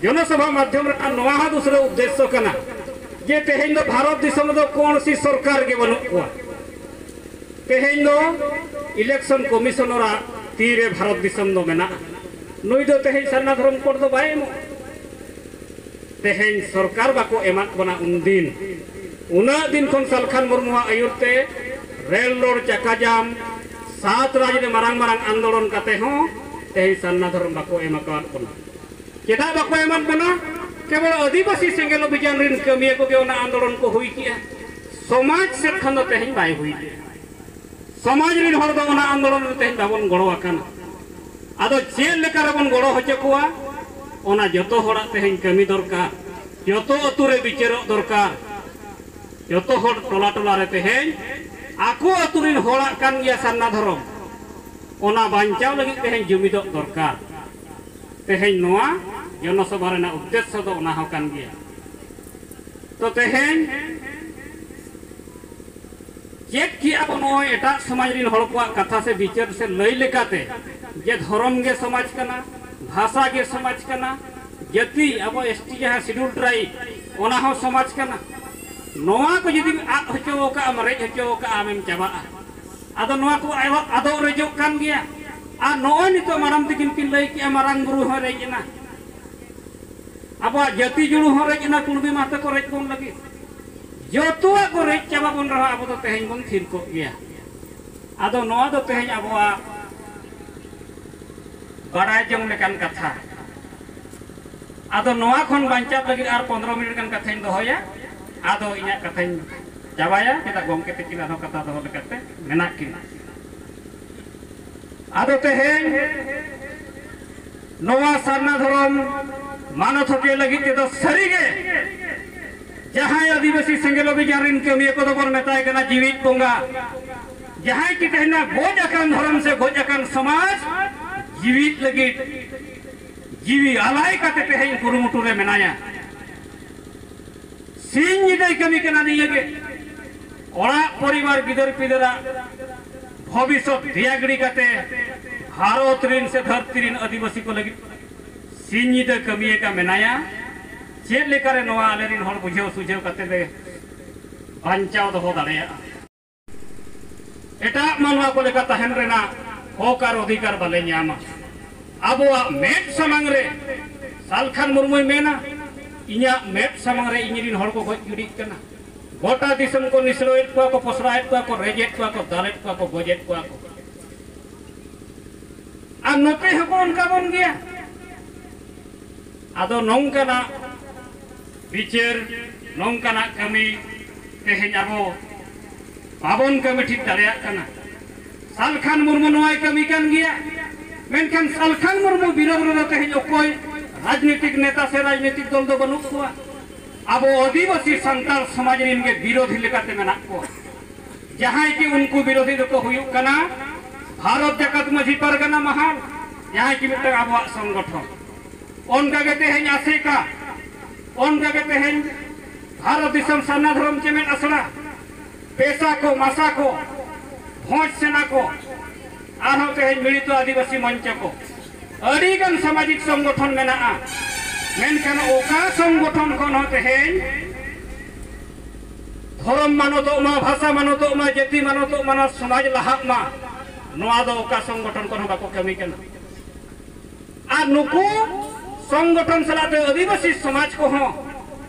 ᱡᱚᱱᱚᱥᱚᱵᱷᱟ ᱢᱟᱫᱽᱫᱷᱚᱢ ᱨᱮ ᱱᱚᱣᱟ ᱦᱚᱸ ᱫᱩᱥᱨᱟᱹ ᱩᱫᱽᱫᱮᱥᱥᱚ ᱠᱟᱱᱟ ᱡᱮ ᱛᱮᱦᱮᱧ ᱫᱚ ᱵᱷᱟᱨᱚᱛ ᱫᱤᱥᱚᱢ ᱨᱮᱫᱚ ᱠᱚᱱᱥᱤ ᱥᱚᱨᱠᱟᱨ ᱜᱮ ᱵᱟᱹᱱᱩᱜ ᱠᱚᱣᱟ᱾ ᱛᱮᱦᱮᱧ ᱫᱚ ᱤᱞᱮᱠᱥᱚᱱ ᱠᱚᱢᱤᱥᱚᱱᱟᱨᱟᱜ ᱛᱤᱨᱮ ᱵᱷᱟᱨᱚᱛ ᱫᱤᱥᱚᱢ ᱫᱚ ᱢᱮᱱᱟᱜᱼᱟ᱾ ᱱᱩᱭ ᱫᱚ ᱛᱮᱦᱮᱧ ᱥᱟᱨᱱᱟ ᱫᱷᱚᱨᱚᱢ ᱠᱳᱰ ᱫᱚ ᱵᱟᱭ ᱮᱢᱚᱜᱼᱟ᱾ ᱛᱮᱦᱮᱧ ᱥᱚᱨᱠᱟᱨ ᱵᱟᱠᱚ ᱮᱢᱟᱫ ᱵᱚᱱᱟ ᱩᱱᱫᱤᱱ᱾ ᱩᱱᱟᱹᱜ ᱫᱤᱱ ᱠᱷᱚᱱ ᱥᱟᱞᱠᱷᱟᱱ ᱢᱩᱨᱢᱩᱣᱟᱜ ᱟᱹᱭᱩᱨ ᱛᱮ ᱨᱮᱞ ᱨᱳᱰ ᱪᱟᱠᱟ ᱡᱟᱢ, ᱥᱟᱛ ᱨᱟᱡᱽ ᱨᱮ ᱢᱟᱨᱟᱝ ᱢᱟᱨᱟᱝ ᱟᱱᱫᱳᱞᱚᱱ ᱠᱟᱛᱮ ᱦᱚᱸ ᱛᱮᱦᱮᱧ ᱥᱟᱨᱱᱟ ᱫᱷᱚᱨᱚᱢ ᱵᱟᱠᱚ ᱮᱢ ᱟᱠᱟᱣᱟᱫ ᱵᱚᱱᱟ᱾ ᱪᱮᱫᱟᱜ ᱵᱟᱠᱚ ᱮᱢᱟᱫ ᱵᱚᱱᱟ? ᱠᱮᱵᱚᱞ ᱟᱹᱫᱤᱵᱟᱹᱥᱤ ᱥᱮᱸᱜᱮᱞ ᱚᱵᱷᱤᱡᱟᱱ ᱨᱤᱱ ᱠᱟᱹᱢᱤᱭᱟᱹ ᱠᱚᱜᱮ ᱚᱱᱟ ᱟᱱᱫᱳᱞᱚᱱ ᱠᱚ ᱦᱩᱭ ᱠᱮᱜᱼᱟ᱾ ᱥᱚᱢᱟᱡᱽ ᱥᱮᱫ ᱠᱷᱚᱱ ᱫᱚ ᱛᱮᱦᱮᱧ ᱵᱟᱭ ᱦᱩᱭ ᱞᱮᱜᱼᱟ᱾ ᱥᱚᱢᱟᱡᱽ ᱨᱤᱱ ᱦᱚᱲ ᱫᱚ ᱚᱱᱟ ᱟᱱᱫᱳᱞᱚᱱ ᱨᱮ ᱛᱮᱦᱮᱧ ᱵᱟᱵᱚᱱ ᱜᱚᱲᱚ ᱟᱠᱟᱱᱟ᱾ ᱟᱫᱚ ᱪᱮᱫ ᱞᱮᱠᱟ ᱨᱮᱵᱚᱱ ᱜᱚᱲᱚ ᱦᱚᱪᱚ ᱠᱚᱣᱟ? ᱚᱱᱟ ᱡᱚᱛᱚ ᱦᱚᱲᱟᱜ ᱛᱮᱦᱮᱧ ᱠᱟᱹᱢᱤ ᱫᱚᱨᱠᱟᱨ, ᱡᱚᱛᱚ ᱟᱹᱛᱩ ᱨᱮ ᱵᱤᱪᱟᱹᱨᱚᱜ ᱫᱚᱨᱠᱟᱨ, ᱡᱚᱛᱚ ᱦᱚᱲ ᱴᱚᱞᱟ ᱴᱚᱞᱟ ᱨᱮ ᱛᱮᱦᱮᱧ ᱟᱠᱚ ᱟᱹᱛᱩ ᱨᱤᱱ ᱦᱚᱲᱟᱜ ᱠᱟᱱ ᱜᱮᱭᱟ ᱥᱟᱨᱱᱟ ᱫᱷᱚᱨᱚᱢ, ᱚᱱᱟ ᱵᱟᱧᱪᱟᱣ ᱞᱟᱹᱜᱤᱫ ᱛᱮᱦᱮᱧ ᱡᱩᱢᱤᱫᱚᱜ ᱫᱚᱨᱠᱟᱨ᱾ ᱛᱮᱦᱮᱧ ᱱᱚᱣᱟ ᱡᱚᱱᱚᱥᱚᱵᱷᱟ ᱨᱮᱱᱟᱜ ᱩᱫᱽᱫᱮᱥᱥᱚ ᱫᱚ ᱚᱱᱟ ᱦᱚᱸ ᱠᱟᱱ ᱜᱮᱭᱟ᱾ ᱛᱚ ᱛᱮᱦᱮᱧ ᱪᱮᱫ ᱠᱮᱜᱼᱟ ᱵᱚ ᱱᱚᱜᱼᱚᱭ ᱮᱴᱟᱜ ᱥᱚᱢᱟᱡᱽ ᱨᱤᱱ ᱦᱚᱲ ᱠᱚᱣᱟᱜ ᱠᱟᱛᱷᱟ ᱥᱮ ᱵᱤᱪᱟᱹᱨ ᱥᱮ ᱞᱟᱹᱭ ᱞᱮᱠᱟᱛᱮ ᱡᱮ ᱫᱷᱚᱨᱚᱢ ᱜᱮ ᱥᱚᱢᱟᱡᱽ ᱠᱟᱱᱟ, ᱵᱷᱟᱥᱟ ᱜᱮ ᱥᱚᱢᱟᱡᱽ ᱠᱟᱱᱟ, ᱡᱟᱹᱛᱤ ᱟᱵᱚ ᱮᱥ ᱴᱤ ᱡᱟᱦᱟᱸ ᱥᱤᱰᱩᱞ ᱴᱨᱟᱭᱤᱵᱽ, ᱚᱱᱟ ᱦᱚᱸ ᱥᱚᱢᱟᱡᱽ ᱠᱟᱱᱟ᱾ ᱱᱚᱣᱟ ᱠᱚ ᱡᱩᱫᱤᱢ ᱟᱫ ᱦᱚᱪᱚ ᱟᱠᱟᱫᱼᱟᱢ, ᱨᱮᱡ ᱦᱚᱪᱚ ᱟᱠᱟᱫᱼᱟᱢ, ᱟᱢᱮᱢ ᱪᱟᱵᱟᱜᱼᱟ᱾ ᱟᱫᱚ ᱱᱚᱣᱟ ᱠᱚ ᱟᱫᱚᱜ, ᱟᱫᱚᱜ ᱨᱮᱡᱚᱜ ᱠᱟᱱ ᱜᱮᱭᱟ᱾ ᱟᱨ ᱱᱚᱜᱼᱚᱭ ᱱᱤᱛᱚᱜ ᱢᱟᱨᱟᱝ ᱛᱮᱠᱤᱱ ᱠᱤᱱ ᱞᱟᱹᱭ ᱠᱮᱜᱼᱟ, ᱢᱟᱨᱟᱝ ᱵᱩᱨᱩ ᱦᱚᱸ ᱨᱮᱡ ᱮᱱᱟ, ᱟᱵᱚᱣᱟᱜ ᱡᱟᱹᱛᱤ ᱡᱩᱲᱩ ᱦᱚᱸ ᱨᱮᱡ ᱮᱱᱟ, ᱠᱩᱲᱢᱤ ᱢᱟᱦᱛᱟ ᱠᱚ ᱨᱮᱡ ᱵᱚᱱ ᱞᱟᱹᱜᱤᱫ᱾ ᱡᱚᱛᱚᱣᱟᱜ ᱠᱚ ᱨᱮᱡ ᱪᱟᱵᱟ ᱵᱚᱱ ᱨᱮᱦᱚᱸ ᱟᱵᱚ ᱫᱚ ᱛᱮᱦᱮᱧ ᱵᱚᱱ ᱛᱷᱤᱨ ᱠᱚᱜ ᱜᱮᱭᱟ᱾ ᱟᱫᱚ ᱱᱚᱣᱟ ᱫᱚ ᱛᱮᱦᱮᱧ ᱟᱵᱚᱣᱟᱜ ᱵᱟᱲᱟᱭ ᱡᱚᱝ ᱞᱮᱠᱟᱱ ᱠᱟᱛᱷᱟ᱾ ᱟᱫᱚ ᱱᱚᱣᱟ ᱠᱷᱚᱱ ᱵᱟᱧᱪᱟᱣ ᱞᱟᱹᱜᱤᱫ ᱟᱨ ᱯᱚᱱᱫᱽᱨᱚ ᱢᱤᱱᱤᱴ ᱜᱟᱱ ᱠᱟᱛᱷᱟᱧ ᱫᱚᱦᱚᱭᱟ, ᱟᱫᱚ ᱤᱧᱟᱹᱜ ᱠᱟᱛᱷᱟᱧ ᱪᱟᱵᱟᱭᱟ᱾ ᱪᱮᱫᱟᱜ ᱜᱚᱢᱠᱮ ᱛᱤᱠᱤᱱ ᱟᱨᱦᱚᱸ ᱠᱟᱛᱷᱟ ᱫᱚᱦᱚ ᱞᱮᱠᱟᱛᱮ ᱢᱮᱱᱟᱜ ᱠᱤᱱᱟ᱾ ᱟᱫᱚ ᱛᱮᱦᱮᱧ ᱱᱚᱣᱟ ᱥᱟᱨᱱᱟ ᱫᱷᱚᱨᱚᱢ ᱢᱟᱱᱚᱛ ᱦᱚᱪᱚᱭ ᱞᱟᱹᱜᱤᱫ ᱛᱮᱫᱚ ᱥᱟᱹᱨᱤᱜᱮ ᱡᱟᱦᱟᱸᱭ ᱟᱹᱫᱤᱵᱟᱹᱥᱤ ᱥᱮᱸᱜᱮᱞ ᱚᱵᱷᱤᱡᱟᱱ ᱨᱤᱱ ᱠᱟᱹᱢᱤᱭᱟᱹ ᱠᱚᱫᱚ ᱵᱚᱱ ᱢᱮᱛᱟᱭ ᱠᱟᱱᱟ ᱡᱤᱣᱤᱫ ᱵᱚᱸᱜᱟ᱾ ᱡᱟᱦᱟᱸᱭ ᱠᱤ ᱛᱮᱦᱮᱧ ᱜᱚᱡ ᱟᱠᱟᱱ ᱫᱷᱚᱨᱚᱢ ᱥᱮ ᱜᱚᱡ ᱟᱠᱟᱱ ᱥᱚᱢᱟᱡᱽ ᱡᱤᱣᱤᱫ ᱞᱟᱹᱜᱤᱫ ᱡᱤᱣᱤ ᱟᱞᱟᱭ ᱠᱟᱛᱮ ᱛᱮᱦᱮᱧ ᱠᱩᱨᱩᱢᱩᱴᱩ ᱨᱮ ᱢᱮᱱᱟᱭᱟ᱾ ᱥᱤᱧ ᱧᱤᱫᱟᱹᱭ ᱠᱟᱹᱢᱤ ᱠᱟᱱᱟ ᱱᱤᱭᱟᱹ ᱜᱮ᱾ ᱚᱲᱟᱜ ᱯᱚᱨᱤᱵᱟᱨ ᱜᱤᱫᱟᱹᱨ ᱯᱤᱫᱟᱹᱨᱟᱜ ᱵᱷᱚᱵᱤᱥᱥᱚᱛ ᱫᱮᱭᱟ ᱜᱤᱲᱤ ᱠᱟᱛᱮ ᱵᱷᱟᱨᱚᱛ ᱨᱤᱱ ᱥᱮ ᱫᱷᱟᱹᱨᱛᱤ ᱨᱤᱱ ᱟᱹᱫᱤᱵᱟᱹᱥᱤ ᱠᱚ ᱞᱟᱹᱜᱤᱫ ᱥᱤᱧ ᱧᱤᱫᱟᱹ ᱠᱟᱹᱢᱤᱭᱮ ᱠᱟ ᱢᱮᱱᱟᱭᱟ᱾ ᱪᱮᱫ ᱞᱮᱠᱟᱨᱮ ᱱᱚᱣᱟ ᱟᱞᱮ ᱨᱤᱱ ᱦᱚᱲ ᱵᱩᱡᱷᱟᱹᱣ ᱥᱩᱡᱷᱟᱹᱣ ᱠᱟᱛᱮ ᱞᱮ ᱵᱟᱧᱪᱟᱣ ᱫᱚᱦᱚ ᱫᱟᱲᱮᱭᱟᱜᱼᱟ? ᱮᱴᱟᱜ ᱢᱟᱱᱣᱟ ᱠᱚ ᱞᱮᱠᱟ ᱛᱟᱦᱮᱱ ᱨᱮᱱᱟᱜ ᱦᱚᱠ ᱟᱨ ᱚᱫᱷᱤᱠᱟᱨ ᱵᱟᱞᱮ ᱧᱟᱢᱟ᱾ ᱟᱵᱚᱣᱟᱜ ᱢᱮᱫ ᱥᱟᱢᱟᱝ ᱨᱮ ᱥᱟᱞᱠᱷᱟᱱ ᱢᱩᱨᱢᱩᱭ ᱢᱮᱱᱟ, ᱤᱧᱟᱹᱜ ᱢᱮᱫ ᱥᱟᱢᱟᱝ ᱨᱮ ᱤᱧ ᱨᱤᱱ ᱦᱚᱲ ᱠᱚ ᱜᱚᱡ ᱜᱤᱰᱤᱜ ᱠᱟᱱᱟ᱾ ᱜᱚᱴᱟ ᱫᱤᱥᱚᱢ ᱠᱚ ᱱᱤᱥᱲᱟᱹᱣᱮᱫ ᱠᱚᱣᱟ ᱠᱚ, ᱯᱚᱥᱲᱟᱭᱮᱫ ᱠᱚᱣᱟ ᱠᱚ, ᱨᱮᱡᱮᱫ ᱠᱚᱣᱟ ᱠᱚ, ᱫᱟᱞᱮᱫ ᱠᱚᱣᱟ ᱠᱚ, ᱜᱚᱡᱮᱫ ᱠᱚᱣᱟ ᱠᱚ᱾ ᱟᱨ ᱱᱚᱛᱮ ᱦᱚᱸᱠᱚ ᱚᱱᱠᱟ ᱵᱚᱱ ᱜᱮᱭᱟ᱾ ᱟᱫᱚ ᱱᱚᱝᱠᱟᱱᱟᱜ ᱵᱤᱪᱟᱹᱨ, ᱱᱚᱝᱠᱟᱱᱟᱜ ᱠᱟᱹᱢᱤ ᱛᱮᱦᱮᱧ ᱟᱵᱚ ᱵᱟᱵᱚᱱ ᱠᱟᱹᱢᱤ ᱴᱷᱤᱠ ᱫᱟᱲᱮᱭᱟᱜ ᱠᱟᱱᱟ᱾ ᱥᱟᱞᱠᱷᱟᱱ ᱢᱩᱨᱢᱩ ᱱᱚᱣᱟᱭ ᱠᱟᱹᱢᱤ ᱠᱟᱱ ᱜᱮᱭᱟ, ᱢᱮᱱᱠᱷᱟᱱ ᱥᱟᱞᱠᱷᱟᱱ ᱢᱩᱨᱢᱩ ᱵᱤᱨᱳᱫᱷ ᱨᱮᱫᱚ ᱛᱮᱦᱮᱧ ᱚᱠᱚᱭ ᱨᱟᱡᱽᱱᱤᱛᱤᱠ ᱱᱮᱛᱟ ᱥᱮ ᱨᱟᱡᱽᱱᱤᱛᱤᱠ ᱫᱚᱞ ᱫᱚ ᱵᱟᱹᱱᱩᱜ ᱠᱚᱣᱟ᱾ ᱟᱵᱚ ᱟᱹᱫᱤᱵᱟᱹᱥᱤ ᱥᱟᱱᱛᱟᱲ ᱥᱚᱢᱟᱡᱽ ᱨᱤᱱ ᱜᱮ ᱵᱤᱨᱳᱫᱷᱤ ᱞᱮᱠᱟᱛᱮ ᱢᱮᱱᱟᱜ ᱠᱚᱣᱟ᱾ ᱡᱟᱦᱟᱸᱭ ᱠᱤ ᱩᱱᱠᱩ ᱵᱤᱨᱳᱫᱷᱤ ᱫᱚᱠᱚ ᱦᱩᱭᱩᱜ ᱠᱟᱱᱟ ᱵᱷᱟᱨᱚᱛ ᱡᱟᱠᱟᱛ ᱢᱟᱹᱡᱷᱤ ᱯᱟᱨᱜᱟᱱᱟ ᱢᱟᱦᱟᱞ, ᱡᱟᱦᱟᱸᱭ ᱠᱤ ᱢᱤᱫᱴᱟᱝ ᱟᱵᱚᱣᱟᱜ ᱥᱚᱝᱜᱚᱴᱷᱚᱱ᱾ ᱚᱱᱠᱟ ᱜᱮ ᱛᱮᱦᱮᱧ ᱟᱥᱮᱠᱟ, ᱚᱱᱠᱟ ᱜᱮ ᱛᱮᱦᱮᱧ ᱵᱷᱟᱨᱚᱛ ᱫᱤᱥᱚᱢ ᱥᱟᱨᱱᱟ ᱫᱷᱚᱨᱚᱢ ᱪᱮᱢᱮᱫ ᱟᱥᱲᱟ, ᱯᱮᱥᱟ ᱠᱚ, ᱢᱟᱥᱟ ᱠᱚ, ᱵᱷᱚᱸᱡᱽ ᱥᱮᱱᱟ ᱠᱚ, ᱟᱨᱦᱚᱸ ᱛᱮᱦᱮᱧ ᱢᱤᱲᱤᱛᱚ ᱟᱹᱫᱤᱵᱟᱹᱥᱤ ᱢᱚᱧᱪᱚ ᱠᱚ, ᱟᱹᱰᱤᱜᱟᱱ ᱥᱟᱢᱟᱡᱤᱠ ᱥᱚᱝᱜᱚᱴᱷᱚᱱ ᱢᱮᱱᱟᱜᱼᱟ᱾ ᱢᱮᱱᱠᱷᱟᱱ ᱚᱠᱟ ᱥᱚᱝᱜᱚᱴᱷᱚᱱ ᱠᱷᱚᱱ ᱦᱚᱸ ᱛᱮᱦᱮᱧ ᱫᱷᱚᱨᱚᱢ ᱢᱟᱱᱚᱛᱚᱜ ᱢᱟ, ᱵᱷᱟᱥᱟ ᱢᱟᱱᱚᱛᱚᱜ ᱢᱟ, ᱡᱟᱹᱛᱤ ᱢᱟᱱᱚᱛᱚᱜ ᱢᱟ, ᱥᱚᱢᱟᱡᱽ ᱞᱟᱦᱟᱜ ᱢᱟ, ᱱᱚᱣᱟ ᱫᱚ ᱚᱠᱟ ᱥᱚᱝᱜᱚᱴᱷᱚᱱ ᱠᱷᱚᱱ ᱦᱚᱸ ᱵᱟᱠᱚ ᱠᱟᱹᱢᱤ ᱠᱟᱱᱟ᱾ ᱟᱨ ᱱᱩᱠᱩ ᱥᱚᱝᱜᱚᱴᱷᱚᱱ ᱥᱟᱞᱟᱜ ᱛᱮ ᱟᱹᱫᱤᱵᱟᱹᱥᱤ ᱥᱚᱢᱟᱡᱽ ᱠᱚᱦᱚᱸ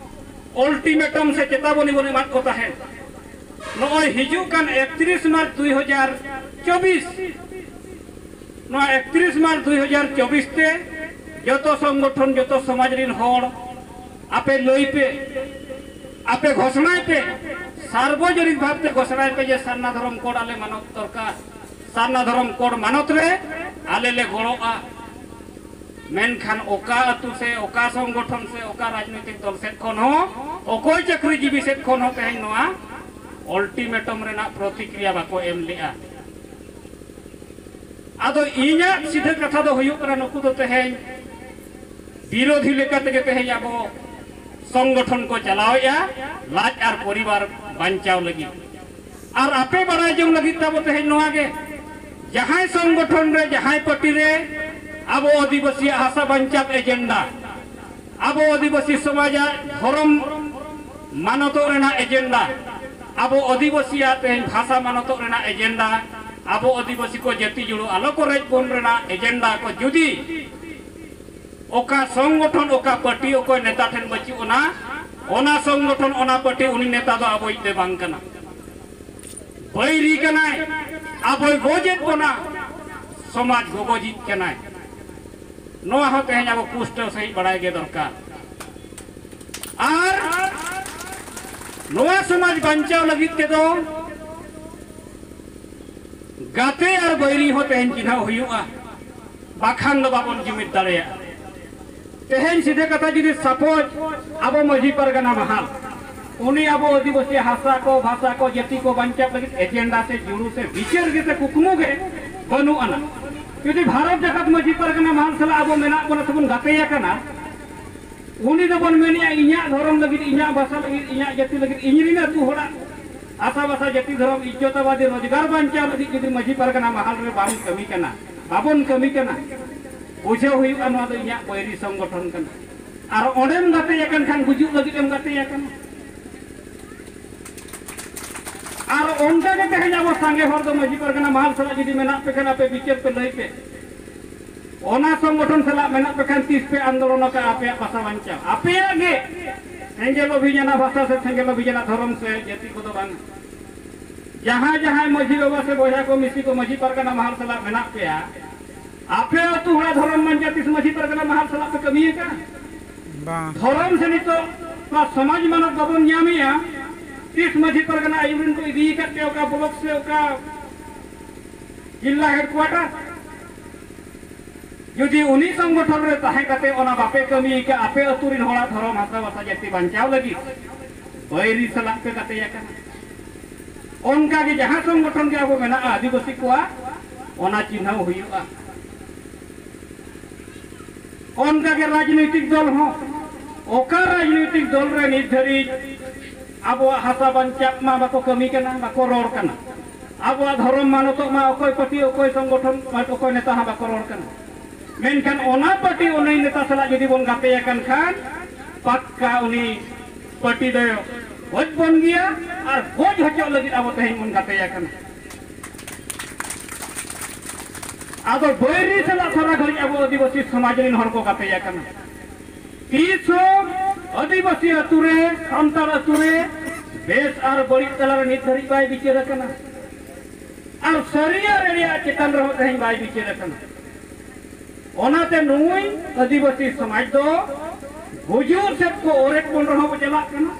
ᱚᱞᱴᱤᱢᱮᱴᱟᱢ ᱥᱮ ᱪᱮᱛᱟᱵᱚᱱᱤ ᱵᱚᱱ ᱮᱢᱟᱫ ᱠᱚ ᱛᱟᱦᱮᱸᱫ᱾ ᱱᱚᱜᱼᱚᱭ ᱦᱤᱡᱩᱜ ᱠᱟᱱ ᱮᱠᱛᱨᱤᱥ ᱢᱟᱨᱪ ᱫᱩᱭ ᱦᱟᱡᱟᱨ ᱪᱚᱵᱵᱤᱥ, ᱱᱚᱣᱟ ᱮᱠᱛᱨᱤᱥ ᱢᱟᱨᱪ ᱫᱩᱭ ᱦᱟᱡᱟᱨ ᱪᱚᱵᱵᱤᱥ ᱛᱮ ᱡᱚᱛᱚ ᱥᱚᱝᱜᱚᱴᱷᱚᱱ, ᱡᱚᱛᱚ ᱥᱚᱢᱟᱡᱽ ᱨᱤᱱ ᱦᱚᱲ ᱟᱯᱮ ᱞᱟᱹᱭ ᱯᱮ, ᱟᱯᱮ ᱜᱷᱳᱥᱚᱱᱟᱭ ᱯᱮ, ᱥᱟᱨᱵᱚᱡᱚᱱᱤᱠ ᱵᱷᱟᱵᱽ ᱛᱮ ᱜᱷᱳᱥᱚᱱᱟᱭ ᱯᱮ ᱡᱮ ᱥᱟᱨᱱᱟ ᱫᱷᱚᱨᱚᱢ ᱠᱳᱰ ᱟᱞᱮ ᱢᱟᱱᱚᱛ ᱫᱚᱨᱠᱟᱨ᱾ ᱥᱟᱨᱱᱟ ᱫᱷᱚᱨᱚᱢ ᱠᱳᱰ ᱢᱟᱱᱚᱛ ᱨᱮ ᱟᱞᱮ ᱞᱮ ᱜᱚᱲᱚᱜᱼᱟ᱾ ᱢᱮᱱᱠᱷᱟᱱ ᱚᱠᱟ ᱟᱹᱛᱩ ᱥᱮ ᱚᱠᱟ ᱥᱚᱝᱜᱚᱴᱷᱚᱱ ᱥᱮ ᱚᱠᱟ ᱨᱟᱡᱽᱱᱳᱭᱛᱤᱠ ᱫᱚᱞ ᱥᱮᱫ ᱠᱷᱚᱱ ᱦᱚᱸ, ᱚᱠᱚᱭ ᱪᱟᱹᱠᱨᱤᱡᱤᱵᱤ ᱥᱮᱫ ᱠᱷᱚᱱ ᱦᱚᱸ ᱛᱮᱦᱮᱧ ᱱᱚᱣᱟ ᱚᱞᱴᱤᱢᱮᱴᱟᱢ ᱨᱮᱱᱟᱜ ᱯᱨᱚᱛᱤᱠᱨᱤᱭᱟ ᱵᱟᱠᱚ ᱮᱢ ᱞᱮᱜᱼᱟ᱾ ᱟᱫᱚ ᱤᱧᱟᱹᱜ ᱥᱤᱫᱷᱟᱹ ᱠᱟᱛᱷᱟ ᱫᱚ ᱦᱩᱭᱩᱜ ᱠᱟᱱᱟ, ᱱᱩᱠᱩ ᱫᱚ ᱛᱮᱦᱮᱧ ᱵᱤᱨᱳᱫᱷᱤ ᱞᱮᱠᱟ ᱛᱮᱜᱮ ᱛᱮᱦᱮᱧ ᱟᱵᱚ ᱥᱚᱝᱜᱚᱴᱷᱚᱱ ᱠᱚ ᱪᱟᱞᱟᱣᱮᱫᱼᱟ, ᱞᱟᱡ ᱟᱨ ᱯᱚᱨᱤᱵᱟᱨ ᱵᱟᱧᱪᱟᱣ ᱞᱟᱹᱜᱤᱫ᱾ ᱟᱨ ᱟᱯᱮ ᱵᱟᱲᱟᱭ ᱡᱚᱝ ᱞᱟᱹᱜᱤᱫ ᱛᱟᱵᱚ ᱛᱮᱦᱮᱧ ᱱᱚᱣᱟ ᱜᱮ, ᱡᱟᱦᱟᱸᱭ ᱥᱚᱝᱜᱚᱴᱷᱚᱱ ᱨᱮ, ᱡᱟᱦᱟᱸᱭ ᱯᱟᱨᱴᱤ ᱨᱮ ᱟᱵᱚ ᱟᱹᱫᱤᱵᱟᱹᱥᱤᱭᱟᱜ ᱦᱟᱥᱟ ᱵᱟᱧᱪᱟᱣ ᱮᱡᱮᱱᱰᱟ, ᱟᱵᱚ ᱟᱹᱫᱤᱵᱟᱹᱥᱤ ᱥᱚᱢᱟᱡᱟᱜ ᱫᱷᱚᱨᱚᱢ ᱢᱟᱱᱚᱛᱚᱜ ᱨᱮᱱᱟᱜ ᱮᱡᱮᱱᱰᱟ, ᱟᱵᱚ ᱟᱹᱫᱤᱵᱟᱹᱥᱤᱭᱟᱜ ᱛᱮᱦᱮᱧ ᱵᱷᱟᱥᱟ ᱢᱟᱱᱚᱛᱚᱜ ᱨᱮᱱᱟᱜ ᱮᱡᱮᱱᱰᱟ, ᱟᱵᱚ ᱟᱹᱫᱤᱵᱟᱹᱥᱤ ᱠᱚ ᱡᱟᱹᱛᱤ ᱡᱩᱲᱩ ᱟᱞᱚ ᱠᱚ ᱨᱮᱡ ᱵᱚᱱ ᱨᱮᱱᱟᱜ ᱮᱡᱮᱱᱰᱟ ᱠᱚ ᱡᱩᱫᱤ ᱚᱠᱟ ᱥᱚᱝᱜᱚᱴᱷᱚᱱ, ᱚᱠᱟ ᱯᱟᱨᱴᱤ, ᱚᱠᱚᱭ ᱱᱮᱛᱟ ᱴᱷᱮᱱ ᱵᱟᱹᱪᱩᱜ ᱚᱱᱟ, ᱚᱱᱟ ᱥᱚᱝᱜᱚᱴᱷᱚᱱ, ᱚᱱᱟ ᱯᱟᱨᱴᱤ, ᱩᱱᱤ ᱱᱮᱛᱟ ᱫᱚ ᱟᱵᱚᱭᱤᱡ ᱫᱚ ᱵᱟᱝ ᱠᱟᱱᱟ, ᱵᱟᱹᱭᱨᱤ ᱠᱟᱱᱟᱭ, ᱟᱵᱚᱭ ᱜᱚᱡᱮᱫ ᱵᱚᱱᱟ, ᱥᱚᱢᱟᱡᱽ ᱜᱚᱜᱚᱡᱤᱡ ᱠᱟᱱᱟᱭ᱾ ᱱᱚᱣᱟ ᱦᱚᱸ ᱛᱮᱦᱮᱧ ᱟᱵᱚ ᱯᱩᱥᱴᱟᱹᱣ ᱥᱟᱺᱦᱤᱡ ᱵᱟᱲᱟᱭ ᱜᱮ ᱫᱚᱨᱠᱟᱨ᱾ ᱟᱨ ᱱᱚᱣᱟ ᱥᱚᱢᱟᱡᱽ ᱵᱟᱧᱪᱟᱣ ᱞᱟᱹᱜᱤᱫ ᱛᱮᱫᱚ ᱜᱟᱛᱮ ᱟᱨ ᱵᱟᱹᱭᱨᱤ ᱦᱚᱸ ᱛᱮᱦᱮᱧ ᱪᱤᱱᱦᱟᱹᱣ ᱦᱩᱭᱩᱜᱼᱟ, ᱵᱟᱠᱷᱟᱱ ᱫᱚ ᱵᱟᱵᱚᱱ ᱡᱩᱢᱤᱫ ᱫᱟᱲᱮᱭᱟᱜᱼᱟ᱾ ᱛᱮᱦᱮᱧ ᱥᱤᱫᱷᱟᱹ ᱠᱟᱛᱷᱟ ᱡᱩᱫᱤ ᱥᱟᱯᱳᱡ ᱟᱵᱚ ᱢᱟᱹᱡᱷᱤ ᱯᱟᱨᱜᱟᱱᱟ ᱢᱟᱦᱟᱞ, ᱩᱱᱤ ᱟᱵᱚ ᱟᱹᱫᱤᱵᱟᱹᱥᱤ ᱦᱟᱥᱟ ᱠᱚ, ᱵᱷᱟᱥᱟ ᱠᱚ, ᱡᱟᱹᱛᱤ ᱠᱚ ᱵᱟᱧᱪᱟᱣ ᱞᱟᱹᱜᱤᱫ ᱮᱡᱮᱱᱰᱟ ᱥᱮ ᱡᱩᱲᱩ ᱥᱮ ᱵᱤᱪᱟᱹᱨ ᱜᱮᱥᱮ ᱠᱩᱠᱢᱩ ᱜᱮ ᱵᱟᱹᱱᱩᱜ ᱟᱱᱟ᱾ ᱡᱩᱫᱤ ᱵᱷᱟᱨᱚᱛ ᱡᱟᱠᱟᱛ ᱢᱟᱹᱡᱷᱤ ᱯᱟᱨᱜᱟᱱᱟ ᱢᱟᱦᱟᱞ ᱥᱟᱞᱟᱜ ᱟᱵᱚ ᱢᱮᱱᱟᱜ ᱵᱚᱱᱟ ᱥᱮᱵᱚᱱ ᱜᱟᱛᱮ ᱟᱠᱟᱱᱟ, ᱩᱱᱤ ᱫᱚᱵᱚᱱ ᱢᱮᱱᱮᱜᱼᱟ, ᱤᱧᱟᱹᱜ ᱫᱷᱚᱨᱚᱢ ᱞᱟᱹᱜᱤᱫ, ᱤᱧᱟᱹᱜ ᱵᱷᱟᱥᱟ ᱞᱟᱹᱜᱤᱫ, ᱤᱧᱟᱹᱜ ᱡᱟᱹᱛᱤ ᱞᱟᱹᱜᱤᱫ, ᱤᱧ ᱨᱮᱱ ᱟᱹᱛᱩ ᱦᱚᱲᱟᱜ ᱟᱥᱟ ᱵᱷᱟᱥᱟ, ᱡᱟᱹᱛᱤ, ᱫᱷᱚᱨᱚᱢ, ᱤᱡᱽᱡᱚᱛᱟᱵᱟᱫᱤ ᱨᱳᱡᱽᱜᱟᱨ ᱵᱟᱧᱪᱟᱣ ᱞᱟᱹᱜᱤᱫ ᱡᱩᱫᱤ ᱢᱟᱹᱡᱷᱤ ᱯᱟᱨᱜᱟᱱᱟ ᱢᱟᱦᱟᱞ ᱨᱮ ᱵᱟᱢ ᱠᱟᱹᱢᱤ ᱠᱟᱱᱟ, ᱵᱟᱵᱚᱱ ᱠᱟᱹᱢᱤ ᱠᱟᱱᱟ, ᱵᱩᱡᱷᱟᱹᱣ ᱦᱩᱭᱩᱜᱼᱟ ᱱᱚᱣᱟ ᱫᱚ ᱤᱧᱟᱹᱜ ᱵᱟᱹᱭᱨᱤ ᱥᱚᱝᱜᱚᱴᱷᱚᱱ ᱠᱟᱱᱟ᱾ ᱟᱨ ᱚᱸᱰᱮᱢ ᱜᱟᱛᱮ ᱟᱠᱟᱱ ᱠᱷᱟᱱ ᱜᱩᱡᱩᱜ ᱞᱟᱹᱜᱤᱫ ᱮᱢ ᱜᱟᱛᱮ ᱟᱠᱟᱱᱟ᱾ ᱟᱨ ᱚᱱᱠᱟ ᱜᱮ ᱛᱮᱦᱮᱧ ᱟᱵᱚ ᱥᱟᱸᱜᱮ ᱦᱚᱲ ᱫᱚ ᱢᱟᱹᱡᱷᱤ ᱯᱟᱨᱜᱟᱱᱟ ᱢᱟᱦᱟᱞ ᱥᱟᱞᱟᱜ ᱡᱩᱫᱤ ᱢᱮᱱᱟᱜ ᱯᱮ ᱠᱷᱟᱱ ᱟᱯᱮ ᱵᱤᱪᱟᱹᱨ ᱯᱮ ᱞᱟᱹᱭ ᱯᱮ᱾ ᱚᱱᱟ ᱥᱚᱝᱜᱚᱴᱷᱚᱱ ᱥᱟᱞᱟᱜ ᱢᱮᱱᱟᱜ ᱯᱮ ᱠᱷᱟᱱ ᱛᱤᱥ ᱯᱮ ᱟᱱᱫᱳᱞᱚᱱ ᱟᱠᱟᱫᱼᱟ ᱟᱯᱮᱭᱟᱜ ᱵᱷᱟᱥᱟ ᱵᱟᱧᱪᱟᱣ? ᱟᱯᱮᱭᱟᱜ ᱜᱮ ᱥᱮᱸᱜᱮᱞ ᱚᱵᱷᱤᱡᱟᱱᱟ ᱵᱷᱟᱥᱟ ᱥᱮ ᱥᱮᱸᱜᱮᱞ ᱚᱵᱷᱤᱡᱟᱱᱟ ᱫᱷᱚᱨᱚᱢ ᱥᱮ ᱡᱟᱹᱛᱤ ᱠᱚᱫᱚ ᱵᱟᱝ᱾ ᱡᱟᱦᱟᱸᱭ ᱡᱟᱦᱟᱸᱭ ᱢᱟᱹᱡᱷᱤ ᱵᱟᱵᱟ ᱥᱮ ᱵᱚᱭᱦᱟ ᱠᱚ ᱢᱤᱥᱤ ᱠᱚ ᱢᱟᱹᱡᱷᱤ ᱯᱟᱨᱜᱟᱱᱟ ᱢᱟᱦᱟᱞ ᱥᱟᱞᱟᱜ ᱢᱮᱱᱟᱜ ᱯᱮᱭᱟ, ᱟᱯᱮ ᱟᱹᱛᱩ ᱦᱚᱲᱟᱜ ᱫᱷᱚᱨᱚᱢ ᱵᱟᱧᱪᱟᱣ ᱛᱤᱥ ᱢᱟᱹᱡᱷᱤ ᱯᱟᱨᱜᱟᱱᱟ ᱢᱟᱦᱟᱞ ᱥᱟᱞᱟᱜ ᱯᱮ ᱠᱟᱹᱢᱤ ᱟᱠᱟᱫᱼᱟ? ᱵᱟᱝ᱾ ᱫᱷᱚᱨᱚᱢ ᱥᱮ ᱱᱤᱛᱚᱜ ᱱᱚᱣᱟ ᱥᱚᱢᱟᱡᱽ ᱢᱟᱱᱚᱛ ᱵᱟᱵᱚᱱ ᱧᱟᱢᱮᱜᱼᱟ, ᱛᱤᱥ ᱢᱟᱹᱡᱷᱤ ᱯᱟᱨᱜᱟᱱᱟ ᱟᱹᱭᱩᱨᱤᱱ ᱠᱚ ᱤᱫᱤ ᱟᱠᱟᱫ ᱯᱮᱭᱟ ᱚᱠᱟ ᱵᱞᱚᱠ ᱥᱮ ᱚᱠᱟ ᱡᱤᱞᱞᱟ ᱦᱮᱰᱠᱩᱣᱟᱴᱟᱨ᱾ ᱡᱩᱫᱤ ᱩᱱᱤ ᱥᱚᱝᱜᱚᱴᱷᱚᱱ ᱨᱮ ᱛᱟᱦᱮᱸ ᱠᱟᱛᱮ ᱚᱱᱟ ᱵᱟᱯᱮ ᱠᱟᱹᱢᱤ ᱠᱟᱜ, ᱟᱯᱮ ᱟᱹᱛᱩ ᱨᱤᱱ ᱦᱚᱲᱟᱜ ᱫᱷᱚᱨᱚᱢ, ᱦᱟᱥᱟ, ᱵᱷᱟᱥᱟ, ᱡᱟᱹᱛᱤ ᱵᱟᱧᱪᱟᱣ ᱞᱟᱹᱜᱤᱫ ᱵᱟᱹᱭᱨᱤ ᱥᱟᱞᱟᱜ ᱯᱮ ᱜᱟᱛᱮ ᱟᱠᱟᱱᱟ᱾ ᱚᱱᱠᱟ ᱜᱮ ᱡᱟᱦᱟᱸ ᱥᱚᱝᱜᱚᱴᱷᱚᱱ ᱜᱮ ᱟᱵᱚ ᱢᱮᱱᱟᱜᱼᱟ, ᱟᱹᱫᱤᱵᱟᱹᱥᱤ ᱠᱚᱣᱟᱜ, ᱚᱱᱟ ᱪᱤᱱᱦᱟᱹᱣ ᱦᱩᱭᱩᱜᱼᱟ᱾ ᱚᱱᱠᱟ ᱜᱮ ᱨᱟᱡᱽᱱᱳᱭᱛᱤᱠ ᱫᱚᱞ ᱦᱚᱸ, ᱚᱠᱟ ᱨᱟᱡᱽᱱᱳᱭᱛᱤᱠ ᱫᱚᱞ ᱨᱮ ᱱᱤᱛ ᱫᱷᱟᱹᱨᱤᱡ ᱟᱵᱚᱣᱟᱜ ᱦᱟᱥᱟ ᱵᱟᱧᱪᱟᱜ ᱢᱟ ᱵᱟᱠᱚ ᱠᱟᱹᱢᱤ ᱠᱟᱱᱟ, ᱵᱟᱠᱚ ᱨᱚᱲ ᱠᱟᱱᱟ, ᱟᱵᱚᱣᱟᱜ ᱫᱷᱚᱨᱚᱢ ᱢᱟᱱᱚᱛᱚᱜ ᱢᱟ, ᱚᱠᱚᱭ ᱯᱟᱹᱴᱤ, ᱚᱠᱚᱭ ᱥᱚᱝᱜᱚᱴᱷᱚᱱ, ᱚᱠᱚᱭ ᱱᱮᱛᱟ ᱦᱚᱸ ᱵᱟᱠᱚ ᱨᱚᱲ ᱠᱟᱱᱟ᱾ ᱢᱮᱱᱠᱷᱟᱱ ᱚᱱᱟ ᱯᱟᱹᱴᱤ, ᱩᱱᱤ ᱱᱮᱛᱟ ᱥᱟᱞᱟᱜ ᱡᱩᱫᱤ ᱵᱚᱱ ᱜᱟᱛᱮ ᱟᱠᱟᱱ ᱠᱷᱟᱱ, ᱯᱟᱠᱠᱟ ᱩᱱᱤ ᱯᱟᱹᱴᱤ ᱫᱚᱭ ᱜᱚᱡ ᱵᱚᱱ ᱜᱮᱭᱟ᱾ ᱟᱨ ᱜᱚᱡ ᱦᱚᱪᱚᱜ ᱞᱟᱹᱜᱤᱫ ᱟᱵᱚ ᱛᱮᱦᱮᱧ ᱵᱚᱱ ᱜᱟᱛᱮ ᱟᱠᱟᱱᱟ᱾ ᱟᱫᱚ ᱵᱟᱹᱭᱨᱤ ᱥᱟᱞᱟᱜ ᱥᱟᱨᱟ ᱜᱷᱟᱹᱲᱤᱡ ᱟᱵᱚ ᱟᱹᱫᱤᱵᱟᱹᱥᱤ ᱥᱚᱢᱟᱡᱽ ᱨᱮᱱ ᱦᱚᱲ ᱠᱚ ᱜᱟᱛᱮ ᱟᱠᱟᱱᱟ᱾ ᱛᱤᱥ ᱦᱚᱸ ᱟᱹᱫᱤᱵᱟᱹᱥᱤ ᱟᱹᱛᱩ ᱨᱮ, ᱥᱟᱱᱛᱟᱲ ᱟᱹᱛᱩ ᱨᱮ ᱵᱮᱥ ᱟᱨ ᱵᱟᱹᱲᱤᱡ ᱛᱟᱞᱟᱨᱮ ᱱᱤᱛ ᱫᱷᱟᱹᱨᱤᱡ ᱵᱟᱭ ᱵᱤᱪᱟᱹᱨ ᱟᱠᱟᱱᱟ᱾ ᱟᱨ ᱥᱟᱹᱨᱤ ᱟᱨ ᱮᱲᱮᱭᱟᱜ ᱪᱮᱛᱟᱱ ᱨᱮᱦᱚᱸ ᱛᱮᱦᱮᱧ ᱵᱟᱭ ᱵᱤᱪᱟᱹᱨ ᱟᱠᱟᱱᱟ᱾ ᱚᱱᱟᱛᱮ ᱱᱩᱭ ᱟᱹᱫᱤᱵᱟᱹᱥᱤ ᱥᱚᱢᱟᱡᱽ ᱫᱚ ᱜᱩᱡᱩᱜ ᱥᱮᱫ ᱠᱚ ᱚᱨᱮᱫ ᱵᱚᱱ ᱨᱮᱦᱚᱸ ᱵᱚ ᱪᱟᱞᱟᱜ ᱠᱟᱱᱟ,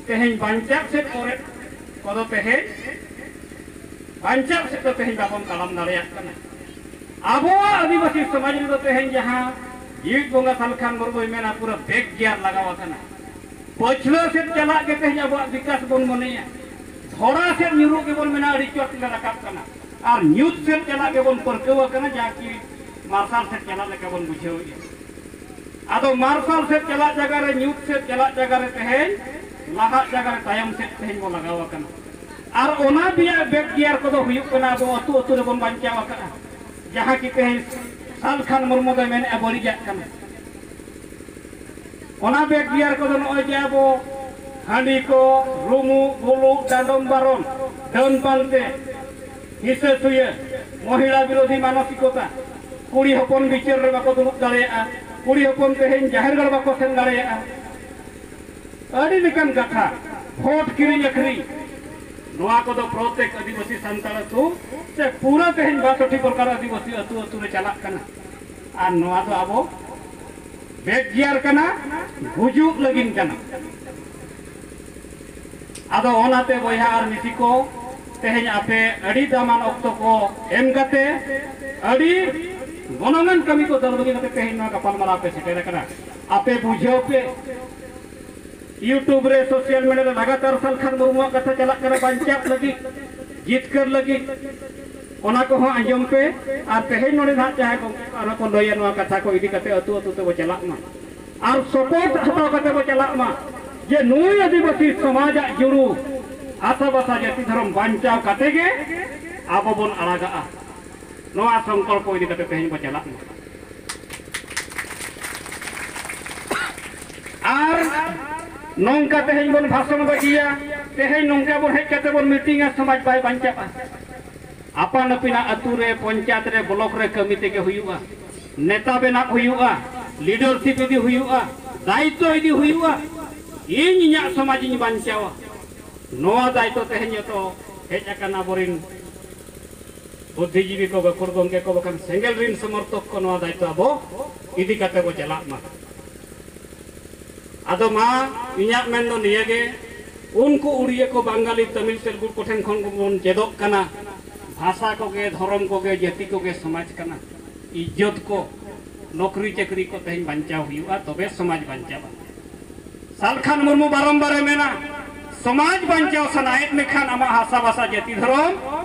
ᱛᱮᱦᱮᱧ ᱵᱟᱧᱪᱟᱜ ᱥᱮᱫ ᱚᱨᱮᱫ ᱠᱚᱫᱚ ᱛᱮᱦᱮᱧ ᱵᱟᱧᱪᱟᱜ ᱥᱮᱫ ᱫᱚ ᱛᱮᱦᱮᱧ ᱵᱟᱵᱚᱱ ᱛᱟᱲᱟᱢ ᱫᱟᱲᱮᱭᱟᱜ ᱠᱟᱱᱟ᱾ ᱟᱵᱚᱣᱟᱜ ᱟᱹᱫᱤᱵᱟᱹᱥᱤ ᱥᱚᱢᱟᱡᱽ ᱨᱮᱫᱚ ᱛᱮᱦᱮᱧ ᱡᱟᱦᱟᱸ ᱡᱤᱣᱤᱫ ᱵᱚᱸᱜᱟ ᱥᱟᱞᱠᱷᱟᱱ ᱢᱩᱨᱢᱩᱭ ᱢᱮᱱᱟ, ᱯᱩᱨᱟᱹ ᱵᱮᱠ ᱜᱤᱭᱟᱨ ᱞᱟᱜᱟᱣ ᱟᱠᱟᱱᱟ᱾ ᱯᱟᱹᱪᱷᱞᱟᱹ ᱥᱮᱫ ᱪᱟᱞᱟᱜ ᱜᱮ ᱛᱮᱦᱮᱧ ᱟᱵᱚᱣᱟᱜ ᱵᱤᱠᱟᱥ ᱵᱚᱱ ᱢᱚᱱᱮᱭᱟ᱾ ᱫᱷᱚᱲᱟ ᱥᱮᱫ ᱧᱩᱨᱩᱜ ᱜᱮᱵᱚᱱ ᱢᱮᱱᱟ, ᱟᱹᱰᱤ ᱪᱚᱴ ᱞᱮ ᱨᱟᱠᱟᱵ ᱠᱟᱱᱟ᱾ ᱟᱨ ᱧᱩᱛ ᱥᱮᱫ ᱪᱟᱞᱟᱜ ᱜᱮᱵᱚᱱ ᱯᱟᱹᱨᱠᱟᱹᱣ ᱟᱠᱟᱱᱟ, ᱡᱟᱦᱟᱸ ᱠᱤ ᱢᱟᱨᱥᱟᱞ ᱥᱮᱫ ᱪᱟᱞᱟᱜ ᱞᱮᱠᱟ ᱵᱚᱱ ᱵᱩᱡᱷᱟᱹᱣᱮᱫᱼᱟ᱾ ᱟᱫᱚ ᱢᱟᱨᱥᱟᱞ ᱥᱮᱫ ᱪᱟᱞᱟᱜ ᱡᱟᱭᱜᱟ ᱨᱮ, ᱧᱩᱛ ᱥᱮᱫ ᱪᱟᱞᱟᱜ ᱡᱟᱭᱜᱟ ᱨᱮ ᱛᱮᱦᱮᱧ ᱞᱟᱦᱟᱜ ᱡᱟᱭᱜᱟ ᱨᱮ ᱛᱟᱭᱚᱢ ᱥᱮᱫ ᱛᱮᱦᱮᱧ ᱵᱚᱱ ᱞᱟᱜᱟᱣ ᱟᱠᱟᱱᱟ᱾ ᱟᱨ ᱚᱱᱟ ᱨᱮᱭᱟᱜ ᱵᱮᱠ ᱜᱤᱭᱟᱨ ᱠᱚᱫᱚ ᱦᱩᱭᱩᱜ ᱠᱟᱱᱟ, ᱟᱵᱚ ᱟᱹᱛᱩ ᱟᱹᱛᱩ ᱨᱮᱵᱚᱱ ᱵᱟᱧᱪᱟᱣ ᱟᱠᱟᱫᱼᱟ, ᱡᱟᱦᱟᱸ ᱠᱤ ᱛᱮᱦᱮᱧ ᱥᱟᱞᱠᱷᱟᱱ ᱢᱩᱨᱢᱩ ᱫᱚᱭ ᱢᱮᱱᱮᱫᱼᱟ ᱵᱟᱹᱲᱤᱡᱟᱜ ᱠᱟᱱᱟ᱾ ᱚᱱᱟ ᱵᱮᱠ ᱜᱤᱭᱟᱨ ᱠᱚᱫᱚ ᱱᱚᱜᱼᱚᱭ ᱡᱮ ᱟᱵᱚ ᱦᱟᱺᱰᱤ ᱠᱚ, ᱨᱩᱢᱩᱜ, ᱵᱩᱞᱩᱜ, ᱰᱟᱸᱰᱚᱢ ᱵᱟᱨᱚᱱ, ᱰᱟᱹᱱ ᱯᱟᱱᱛᱮ, ᱦᱤᱥᱟᱹ ᱥᱩᱭᱟᱹ, ᱢᱚᱦᱤᱞᱟ ᱵᱤᱨᱳᱫᱷᱤ ᱢᱟᱱᱚᱥᱤᱠᱚᱛᱟ, ᱠᱩᱲᱤ ᱦᱚᱯᱚᱱ ᱵᱤᱪᱟᱹᱨ ᱨᱮ ᱵᱟᱠᱚ ᱫᱩᱲᱩᱵ ᱫᱟᱲᱮᱭᱟᱜᱼᱟ, ᱠᱩᱲᱤ ᱦᱚᱯᱚᱱ ᱛᱮᱦᱮᱧ ᱡᱟᱦᱮᱨ ᱜᱟᱲ ᱵᱟᱠᱚ ᱥᱮᱱ ᱫᱟᱲᱮᱭᱟᱜᱼᱟ, ᱟᱹᱰᱤ ᱞᱮᱠᱟᱱ ᱠᱟᱛᱷᱟ, ᱵᱷᱳᱴ ᱠᱤᱨᱤᱧ ᱟᱹᱠᱷᱨᱤᱧ, ᱱᱚᱣᱟ ᱠᱚᱫᱚ ᱯᱨᱚᱛᱮᱠ ᱟᱹᱫᱤᱵᱟᱹᱥᱤ ᱥᱟᱱᱛᱟᱲ ᱟᱹᱛᱩ ᱥᱮ ᱯᱩᱨᱟᱹ ᱛᱮᱦᱮᱧ ᱵᱟᱥᱚᱴᱷᱤ ᱯᱨᱚᱠᱟᱨ ᱟᱹᱫᱤᱵᱟᱹᱥᱤ ᱟᱹᱛᱩ ᱟᱹᱛᱩ ᱨᱮ ᱪᱟᱞᱟᱜ ᱠᱟᱱᱟ᱾ ᱟᱨ ᱱᱚᱣᱟ ᱫᱚ ᱟᱵᱚ ᱵᱮᱠ ᱜᱤᱭᱟᱨ ᱠᱟᱱᱟ, ᱜᱩᱡᱩᱜ ᱞᱟᱹᱜᱤᱫ ᱠᱟᱱᱟ᱾ ᱟᱫᱚ ᱚᱱᱟᱛᱮ ᱵᱚᱭᱦᱟ ᱟᱨ ᱢᱤᱥᱤ ᱠᱚ, ᱛᱮᱦᱮᱧ ᱟᱯᱮ ᱟᱹᱰᱤ ᱫᱟᱢᱟᱱ ᱚᱠᱛᱚ ᱠᱚ ᱮᱢ ᱠᱟᱛᱮ, ᱟᱹᱰᱤ ᱜᱚᱱᱚᱝᱟᱱ ᱠᱟᱹᱢᱤ ᱠᱚ ᱫᱟᱹᱲ ᱵᱟᱹᱜᱤ ᱠᱟᱛᱮ ᱛᱮᱦᱮᱧ ᱱᱚᱣᱟ ᱜᱟᱯᱟᱞᱢᱟᱨᱟᱣ ᱯᱮ ᱥᱮᱴᱮᱨ ᱟᱠᱟᱱᱟ᱾ ᱟᱯᱮ ᱵᱩᱡᱷᱟᱹᱣ ᱯᱮ, YouTube ᱨᱮ, social media ᱨᱮ ᱞᱟᱜᱟᱛᱟᱨ ᱥᱟᱞᱠᱷᱟᱱ ᱢᱩᱨᱢᱩᱣᱟᱜ ᱠᱟᱛᱷᱟ ᱪᱟᱞᱟᱜ ᱠᱟᱱᱟ ᱵᱟᱧᱪᱟᱣ ᱞᱟᱹᱜᱤᱫ, ᱡᱤᱛᱠᱟᱹᱨ ᱞᱟᱹᱜᱤᱫ᱾ ᱚᱱᱟ ᱠᱚᱦᱚᱸ ᱟᱸᱡᱚᱢ ᱯᱮ᱾ ᱟᱨ ᱛᱮᱦᱮᱧ ᱱᱚᱰᱮ ᱱᱟᱦᱟᱜ ᱡᱟᱦᱟᱸᱭ ᱜᱚᱢᱠᱮ ᱠᱚ ᱟᱨᱦᱚᱸ ᱠᱚ ᱞᱟᱹᱭᱟ, ᱱᱚᱣᱟ ᱠᱟᱛᱷᱟ ᱠᱚ ᱤᱫᱤ ᱠᱟᱛᱮ ᱟᱹᱛᱩ ᱟᱹᱛᱩ ᱛᱮᱵᱚ ᱪᱟᱞᱟᱜ ᱢᱟ ᱟᱨ support ᱦᱟᱛᱟᱣ ᱠᱟᱛᱮ ᱵᱚ ᱪᱟᱞᱟᱜ ᱢᱟ, ᱡᱮ ᱱᱩᱭ ᱟᱹᱫᱤᱵᱟᱹᱥᱤ ᱥᱚᱢᱟᱡᱟᱜ ᱡᱩᱲᱩ, ᱦᱟᱥᱟ ᱵᱷᱟᱥᱟ ᱡᱟᱹᱛᱤ ᱫᱷᱚᱨᱚᱢ ᱵᱟᱧᱪᱟᱣ ᱠᱟᱛᱮ ᱜᱮ ᱟᱵᱚ ᱵᱚᱱ ᱟᱲᱟᱜᱟᱜᱼᱟ᱾ ᱱᱚᱣᱟ ᱥᱚᱝᱠᱚᱞᱯᱚ ᱤᱫᱤ ᱠᱟᱛᱮ ᱛᱮᱦᱮᱧ ᱵᱚ ᱪᱟᱞᱟᱜ ᱢᱟ᱾ ᱟᱨ ᱱᱚᱝᱠᱟ ᱛᱮᱦᱮᱧ ᱵᱚᱱ ᱵᱷᱟᱥᱚᱱ ᱵᱟᱹᱜᱤᱭᱟ, ᱛᱮᱦᱮᱧ ᱱᱚᱝᱠᱟ ᱵᱚᱱ ᱦᱮᱡ ᱠᱟᱛᱮ ᱵᱚᱱ meeting ᱟ, ᱥᱚᱢᱟᱡᱽ ᱵᱟᱭ ᱵᱟᱧᱪᱟᱜᱼᱟ᱾ ᱟᱯᱟᱱ ᱟᱹᱯᱤᱱᱟᱜ ᱟᱹᱛᱩ ᱨᱮ, ᱯᱚᱧᱪᱟᱭᱮᱛ ᱨᱮ, block ᱨᱮ ᱠᱟᱹᱢᱤ ᱛᱮᱜᱮ ᱦᱩᱭᱩᱜᱼᱟ, ᱱᱮᱛᱟ ᱵᱮᱱᱟᱣ ᱦᱩᱭᱩᱜᱼᱟ, leadership ᱤᱫᱤ ᱦᱩᱭᱩᱜᱼᱟ, ᱫᱟᱭᱤᱛᱛᱚ ᱤᱫᱤ ᱦᱩᱭᱩᱜᱼᱟ᱾ ᱤᱧ ᱤᱧᱟᱹᱜ ᱥᱚᱢᱟᱡᱽ ᱤᱧ ᱵᱟᱧᱪᱟᱣᱟ, ᱱᱚᱣᱟ ᱫᱟᱭᱤᱛᱛᱚ ᱛᱮᱦᱮᱧ ᱡᱚᱛᱚ ᱦᱮᱡ ᱟᱠᱟᱱ ᱟᱵᱚᱨᱤᱱ ᱵᱩᱫᱽᱫᱷᱤᱡᱤᱵᱤ ᱠᱚ, ᱜᱟᱹᱠᱷᱩᱲ ᱜᱚᱢᱠᱮ ᱠᱚ, ᱵᱟᱠᱷᱟᱱ ᱥᱮᱸᱜᱮᱞ ᱨᱤᱱ ᱥᱚᱢᱚᱨᱛᱷᱚᱠ ᱠᱚ, ᱱᱚᱣᱟ ᱫᱟᱭᱤᱛᱛᱚ ᱟᱵᱚ ᱤᱫᱤ ᱠᱟᱛᱮ ᱵᱚ ᱪᱟᱞᱟᱜ ᱢᱟ᱾ ᱟᱫᱚ ᱢᱟ, ᱤᱧᱟᱹᱜ ᱢᱮᱱ ᱫᱚ ᱱᱤᱭᱟᱹ ᱜᱮ, ᱩᱱᱠᱩ ᱩᱲᱤᱭᱟᱹ ᱠᱚ, ᱵᱟᱝᱜᱟᱞᱤ, ᱛᱟᱢᱤᱞ, ᱛᱮᱞᱜᱩ ᱠᱚᱴᱷᱮᱱ ᱠᱷᱚᱱ ᱵᱚᱱ ᱪᱮᱫᱚᱜ ᱠᱟᱱᱟ, ᱵᱷᱟᱥᱟ ᱠᱚᱜᱮ, ᱫᱷᱚᱨᱚᱢ ᱠᱚᱜᱮ, ᱡᱟᱹᱛᱤ ᱠᱚᱜᱮ ᱥᱚᱢᱟᱡᱽ ᱠᱟᱱᱟ, ᱤᱡᱽᱡᱚᱛ ᱠᱚ, ᱱᱚᱠᱨᱤ ᱪᱟᱹᱠᱨᱤ ᱠᱚ ᱛᱮᱦᱮᱧ ᱵᱟᱧᱪᱟᱣ ᱦᱩᱭᱩᱜᱼᱟ, ᱛᱚᱵᱮ ᱥᱚᱢᱟᱡᱽ ᱵᱟᱧᱪᱟᱜᱼᱟ᱾ ᱥᱟᱞᱠᱷᱟᱱ ᱢᱩᱨᱢᱩ ᱵᱟᱨᱚᱢᱵᱟᱨᱮ ᱢᱮᱱᱟ, ᱥᱚᱢᱟᱡᱽ ᱵᱟᱧᱪᱟᱣ ᱥᱟᱱᱟᱭᱮᱫ ᱢᱮᱠᱷᱟᱱ ᱟᱢᱟᱜ ᱦᱟᱥᱟ ᱵᱷᱟᱥᱟ ᱡᱟᱹᱛᱤ ᱫᱷᱚᱨᱚᱢ,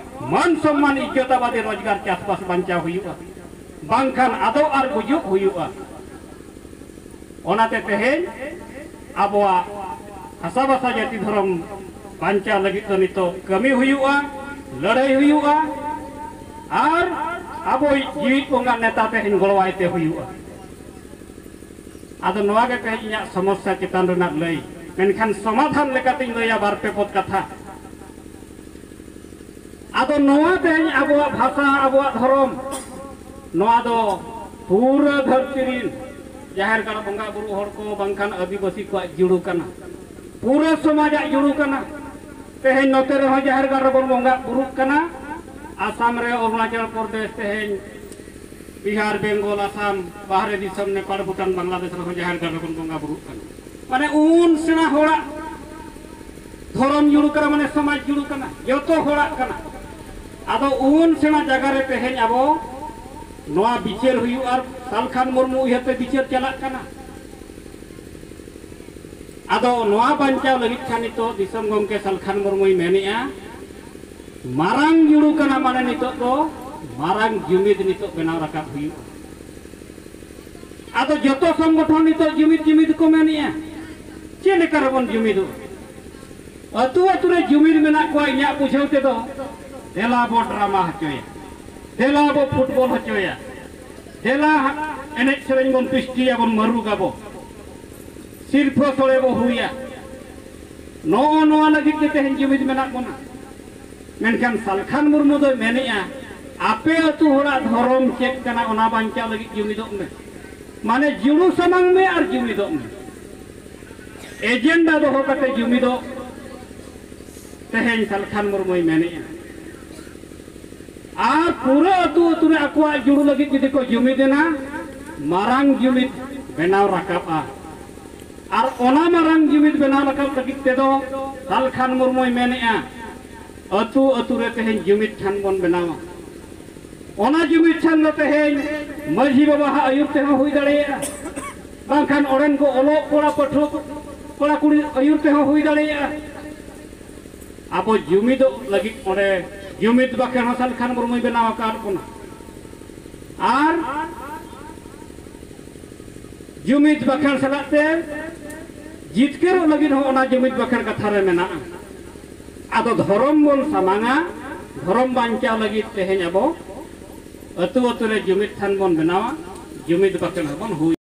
ᱢᱟᱹᱱ ᱥᱚᱢᱢᱟᱱ ᱤᱡᱽᱡᱚᱛ ᱟᱵᱟᱫᱤ ᱨᱳᱡᱽᱜᱟᱨ ᱪᱟᱥᱵᱟᱥ ᱵᱟᱧᱪᱟᱣ ᱦᱩᱭᱩᱜᱼᱟ, ᱵᱟᱝᱠᱷᱟᱱ ᱟᱫᱚᱜ ᱟᱨ ᱜᱩᱡᱩᱜ ᱦᱩᱭᱩᱜᱼᱟ᱾ ᱚᱱᱟᱛᱮ ᱛᱮᱦᱮᱧ ᱟᱵᱚᱣᱟᱜ ᱦᱟᱥᱟ ᱵᱷᱟᱥᱟ ᱡᱟᱹᱛᱤ ᱫᱷᱚᱨᱚᱢ ᱵᱟᱧᱪᱟᱣ ᱞᱟᱹᱜᱤᱫ ᱫᱚ ᱱᱤᱛᱚᱜ ᱠᱟᱹᱢᱤ ᱦᱩᱭᱩᱜᱼᱟ, ᱞᱟᱹᱲᱦᱟᱹᱭ ᱦᱩᱭᱩᱜᱼᱟ, ᱟᱨ ᱟᱵᱚᱭᱤᱡ ᱡᱤᱣᱤᱫ ᱵᱚᱸᱜᱟ ᱱᱮᱛᱟ ᱛᱮᱦᱮᱧ ᱜᱚᱲᱚᱣᱟᱭ ᱛᱮ ᱦᱩᱭᱩᱜᱼᱟ᱾ ᱟᱫᱚ ᱱᱚᱣᱟ ᱜᱮ ᱛᱮᱦᱮᱧ ᱤᱧᱟᱹᱜ ᱥᱚᱢᱚᱥᱥᱟ ᱪᱮᱛᱟᱱ ᱨᱮᱱᱟᱜ ᱞᱟᱹᱭ, ᱢᱮᱱᱠᱷᱟᱱ ᱥᱚᱢᱟᱫᱷᱟᱱ ᱞᱮᱠᱟᱛᱤᱧ ᱞᱟᱹᱭᱟ ᱵᱟᱨ ᱯᱮ ᱯᱚᱫ ᱠᱟᱛᱷᱟ᱾ ᱟᱫᱚ ᱱᱚᱣᱟ ᱛᱮᱦᱮᱧ ᱟᱵᱚᱣᱟᱜ ᱵᱷᱟᱥᱟ, ᱟᱵᱚᱣᱟᱜ ᱫᱷᱚᱨᱚᱢ, ᱱᱚᱣᱟ ᱫᱚ ᱯᱩᱨᱟᱹ ᱫᱷᱟᱹᱨᱛᱤ ᱨᱤᱱ ᱡᱟᱦᱮᱨ ᱜᱟᱲ ᱵᱚᱸᱜᱟ ᱵᱩᱨᱩ ᱦᱚᱲ ᱠᱚ ᱵᱟᱝᱠᱷᱟᱱ ᱟᱹᱫᱤᱵᱟᱹᱥᱤ ᱠᱚᱣᱟᱜ ᱡᱩᱲᱩ ᱠᱟᱱᱟ, ᱯᱩᱨᱟᱹ ᱥᱚᱢᱟᱡᱟᱜ ᱡᱩᱲᱩ ᱠᱟᱱᱟ᱾ ᱛᱮᱦᱮᱧ ᱱᱚᱛᱮ ᱨᱮᱦᱚᱸ ᱡᱟᱦᱮᱨ ᱜᱟᱲ ᱨᱮᱵᱚᱱ ᱵᱚᱸᱜᱟ ᱵᱩᱨᱩᱜ ᱠᱟᱱᱟ, ᱟᱥᱟᱢ ᱨᱮ, ᱚᱨᱩᱱᱟᱪᱚᱞ ᱯᱨᱚᱫᱮᱥ, ᱛᱮᱦᱮᱧ ᱵᱤᱦᱟᱨ, ᱵᱮᱝᱜᱚᱞ, ᱟᱥᱟᱢ, ᱵᱟᱦᱨᱮ ᱫᱤᱥᱚᱢ, ᱱᱮᱯᱟᱲ, ᱵᱷᱩᱴᱟᱱ, ᱵᱟᱝᱞᱟᱫᱮᱥ ᱨᱮᱦᱚᱸ ᱡᱟᱦᱮᱨ ᱜᱟᱲ ᱨᱮᱵᱚᱱ ᱵᱚᱸᱜᱟ ᱵᱩᱨᱩᱜ ᱠᱟᱱᱟ᱾ ᱢᱟᱱᱮ ᱩᱱ ᱥᱮᱬᱟ ᱦᱚᱲᱟᱜ ᱫᱷᱚᱨᱚᱢ ᱡᱩᱲᱩ ᱠᱟᱱᱟ, ᱢᱟᱱᱮ ᱥᱚᱢᱟᱡᱽ ᱡᱩᱲᱩ ᱠᱟᱱᱟ, ᱡᱚᱛᱚ ᱦᱚᱲᱟᱜ ᱠᱟᱱᱟ᱾ ᱟᱫᱚ ᱩᱱ ᱥᱮᱬᱟ ᱡᱟᱭᱜᱟ ᱨᱮ ᱛᱮᱦᱮᱧ ᱟᱵᱚ ᱱᱚᱣᱟ ᱵᱤᱪᱟᱹᱨ ᱦᱩᱭᱩᱜᱼᱟ, ᱟᱨ ᱥᱟᱞᱠᱷᱟᱱ ᱢᱩᱨᱢᱩ ᱩᱭᱦᱟᱹᱨ ᱛᱮ ᱵᱤᱪᱟᱹᱨ ᱪᱟᱞᱟᱜ ᱠᱟᱱᱟ᱾ ᱟᱫᱚ ᱱᱚᱣᱟ ᱵᱟᱧᱪᱟᱣ ᱞᱟᱹᱜᱤᱫ ᱠᱷᱟᱱ ᱱᱤᱛᱚᱜ ᱫᱤᱥᱚᱢ ᱜᱚᱢᱠᱮ ᱥᱟᱞᱠᱷᱟᱱ ᱢᱩᱨᱢᱩᱭ ᱢᱮᱱᱮᱜᱼᱟ, ᱢᱟᱨᱟᱝ ᱡᱩᱲᱩ ᱠᱟᱱᱟ, ᱢᱟᱱᱮ ᱱᱤᱛᱚᱜ ᱫᱚ ᱢᱟᱨᱟᱝ ᱡᱩᱢᱤᱫ ᱱᱤᱛᱚᱜ ᱵᱮᱱᱟᱣ ᱨᱟᱠᱟᱵ ᱦᱩᱭᱩᱜᱼᱟ᱾ ᱟᱫᱚ ᱡᱚᱛᱚ ᱥᱚᱝᱜᱚᱴᱷᱚᱱ ᱱᱤᱛᱚᱜ ᱡᱩᱢᱤᱫ ᱡᱩᱢᱤᱫ ᱠᱚ ᱢᱮᱱᱮᱜᱼᱟ᱾ ᱪᱮᱫ ᱞᱮᱠᱟ ᱨᱮᱵᱚᱱ ᱡᱩᱢᱤᱫᱚᱜᱼᱟ? ᱟᱹᱛᱩ ᱟᱹᱛᱩ ᱨᱮ ᱡᱩᱢᱤᱫ ᱢᱮᱱᱟᱜ ᱠᱚᱣᱟ, ᱤᱧᱟᱹᱜ ᱵᱩᱡᱷᱟᱹᱣ ᱛᱮᱫᱚ᱾ ᱫᱮᱞᱟ ᱵᱚ ᱰᱨᱟᱢᱟ ᱦᱚᱪᱚᱭᱟ, ᱫᱮᱞᱟ ᱵᱚ ᱯᱷᱩᱴᱵᱚᱞ ᱦᱚᱪᱚᱭᱟ, ᱫᱮᱞᱟ ᱮᱱᱮᱡ ᱥᱮᱨᱮᱧ ᱵᱚᱱ ᱯᱤᱥᱴᱤᱭᱟ, ᱵᱚᱱ ᱢᱟᱹᱨᱩᱜᱟᱵᱚ, ᱥᱤᱨᱯᱷᱟᱹ ᱥᱚᱲᱮ ᱵᱚ ᱦᱩᱭᱟ᱾ ᱱᱚᱜᱼᱚ ᱱᱚᱣᱟ ᱞᱟᱹᱜᱤᱫ ᱜᱮ ᱛᱮᱦᱮᱧ ᱡᱩᱢᱤᱫ ᱢᱮᱱᱟᱜ ᱵᱚᱱᱟ᱾ ᱢᱮᱱᱠᱷᱟᱱ ᱥᱟᱞᱠᱷᱟᱱ ᱢᱩᱨᱢᱩ ᱫᱚᱭ ᱢᱮᱱᱮᱜᱼᱟ, ᱟᱯᱮ ᱟᱹᱛᱩ ᱦᱚᱲᱟᱜ ᱫᱷᱚᱨᱚᱢ ᱪᱮᱫ ᱠᱟᱱᱟ, ᱚᱱᱟ ᱵᱟᱧᱪᱟᱣ ᱞᱟᱹᱜᱤᱫ ᱡᱩᱢᱤᱫᱚᱜ ᱢᱮ᱾ ᱢᱟᱱᱮ ᱡᱩᱲᱩ ᱥᱟᱢᱟᱝ ᱢᱮ ᱟᱨ ᱡᱩᱢᱤᱫᱚᱜ ᱢᱮ᱾ ᱮᱡᱮᱱᱰᱟ ᱫᱚᱦᱚ ᱠᱟᱛᱮ ᱡᱩᱢᱤᱫᱚᱜ ᱛᱮᱦᱮᱧ ᱥᱟᱞᱠᱷᱟᱱ ᱢᱩᱨᱢᱩᱭ ᱢᱮᱱᱮᱜᱼᱟ᱾ ᱟᱨ ᱯᱩᱨᱟᱹ ᱟᱹᱛᱩ ᱟᱹᱛᱩ ᱨᱮ ᱟᱠᱚᱣᱟᱜ ᱡᱩᱲᱩ ᱞᱟᱹᱜᱤᱫ ᱡᱩᱫᱤ ᱠᱚ ᱡᱩᱢᱤᱫ ᱮᱱᱟ, ᱢᱟᱨᱟᱝ ᱡᱩᱢᱤᱫ ᱵᱮᱱᱟᱣ ᱨᱟᱠᱟᱵᱼᱟ᱾ ᱟᱨ ᱚᱱᱟ ᱢᱟᱨᱟᱝ ᱡᱩᱢᱤᱫ ᱵᱮᱱᱟᱣ ᱨᱟᱠᱟᱵ ᱞᱟᱹᱜᱤᱫ ᱛᱮᱫᱚ ᱥᱟᱞᱠᱷᱟᱱ ᱢᱩᱨᱢᱩᱭ ᱢᱮᱱᱮᱜᱼᱟ, ᱟᱹᱛᱩ ᱟᱹᱛᱩ ᱨᱮ ᱛᱮᱦᱮᱧ ᱡᱩᱢᱤᱫ ᱴᱷᱟᱱ ᱵᱚᱱ ᱵᱮᱱᱟᱣᱟ᱾ ᱚᱱᱟ ᱡᱩᱢᱤᱫ ᱴᱷᱟᱱ ᱫᱚ ᱛᱮᱦᱮᱧ ᱢᱟᱹᱡᱷᱤ ᱵᱟᱵᱟᱣᱟᱜ ᱟᱹᱭᱩᱨ ᱛᱮᱦᱚᱸ ᱦᱩᱭ ᱫᱟᱲᱮᱭᱟᱜᱼᱟ, ᱵᱟᱝᱠᱷᱟᱱ ᱚᱸᱰᱮᱱ ᱠᱚ ᱚᱞᱚᱜ ᱠᱚᱲᱟ ᱯᱟᱹᱴᱷᱩᱣᱟᱹ ᱠᱚ, ᱠᱚᱲᱟ ᱠᱩᱲᱤ ᱟᱹᱭᱩᱨ ᱛᱮᱦᱚᱸ ᱦᱩᱭ ᱫᱟᱲᱮᱭᱟᱜᱼᱟ᱾ ᱟᱵᱚ ᱡᱩᱢᱤᱫᱚᱜ ᱞᱟᱹᱜᱤᱫ ᱚᱸᱰᱮ ᱡᱩᱢᱤᱫ ᱵᱟᱠᱷᱮᱲ ᱦᱚᱸ ᱥᱟᱞᱠᱷᱟᱱ ᱢᱩᱨᱢᱩᱭ ᱵᱮᱱᱟᱣ ᱟᱠᱟᱫ ᱵᱚᱱᱟ᱾ ᱟᱨ ᱡᱩᱢᱤᱫ ᱵᱟᱠᱷᱮᱲ ᱥᱟᱞᱟᱜ ᱛᱮ ᱡᱤᱛᱠᱟᱹᱨᱚᱜ ᱞᱟᱹᱜᱤᱫ ᱦᱚᱸ ᱚᱱᱟ ᱡᱩᱢᱤᱫ ᱵᱟᱠᱷᱮᱲ ᱠᱟᱛᱷᱟ ᱨᱮ ᱢᱮᱱᱟᱜᱼᱟ᱾ ᱟᱫᱚ ᱫᱷᱚᱨᱚᱢ ᱵᱚᱱ ᱥᱟᱢᱟᱝᱟ, ᱫᱷᱚᱨᱚᱢ ᱵᱟᱧᱪᱟᱣ ᱞᱟᱹᱜᱤᱫ ᱛᱮᱦᱮᱧ ᱟᱵᱚ ᱟᱹᱛᱩ ᱟᱹᱛᱩ ᱨᱮ ᱡᱩᱢᱤᱫ ᱛᱷᱟᱱ ᱵᱚᱱ ᱵᱮᱱᱟᱣᱟ, ᱡᱩᱢᱤᱫ ᱵᱟᱠᱷᱮᱲ ᱦᱚᱸᱵᱚᱱ ᱦᱩᱭ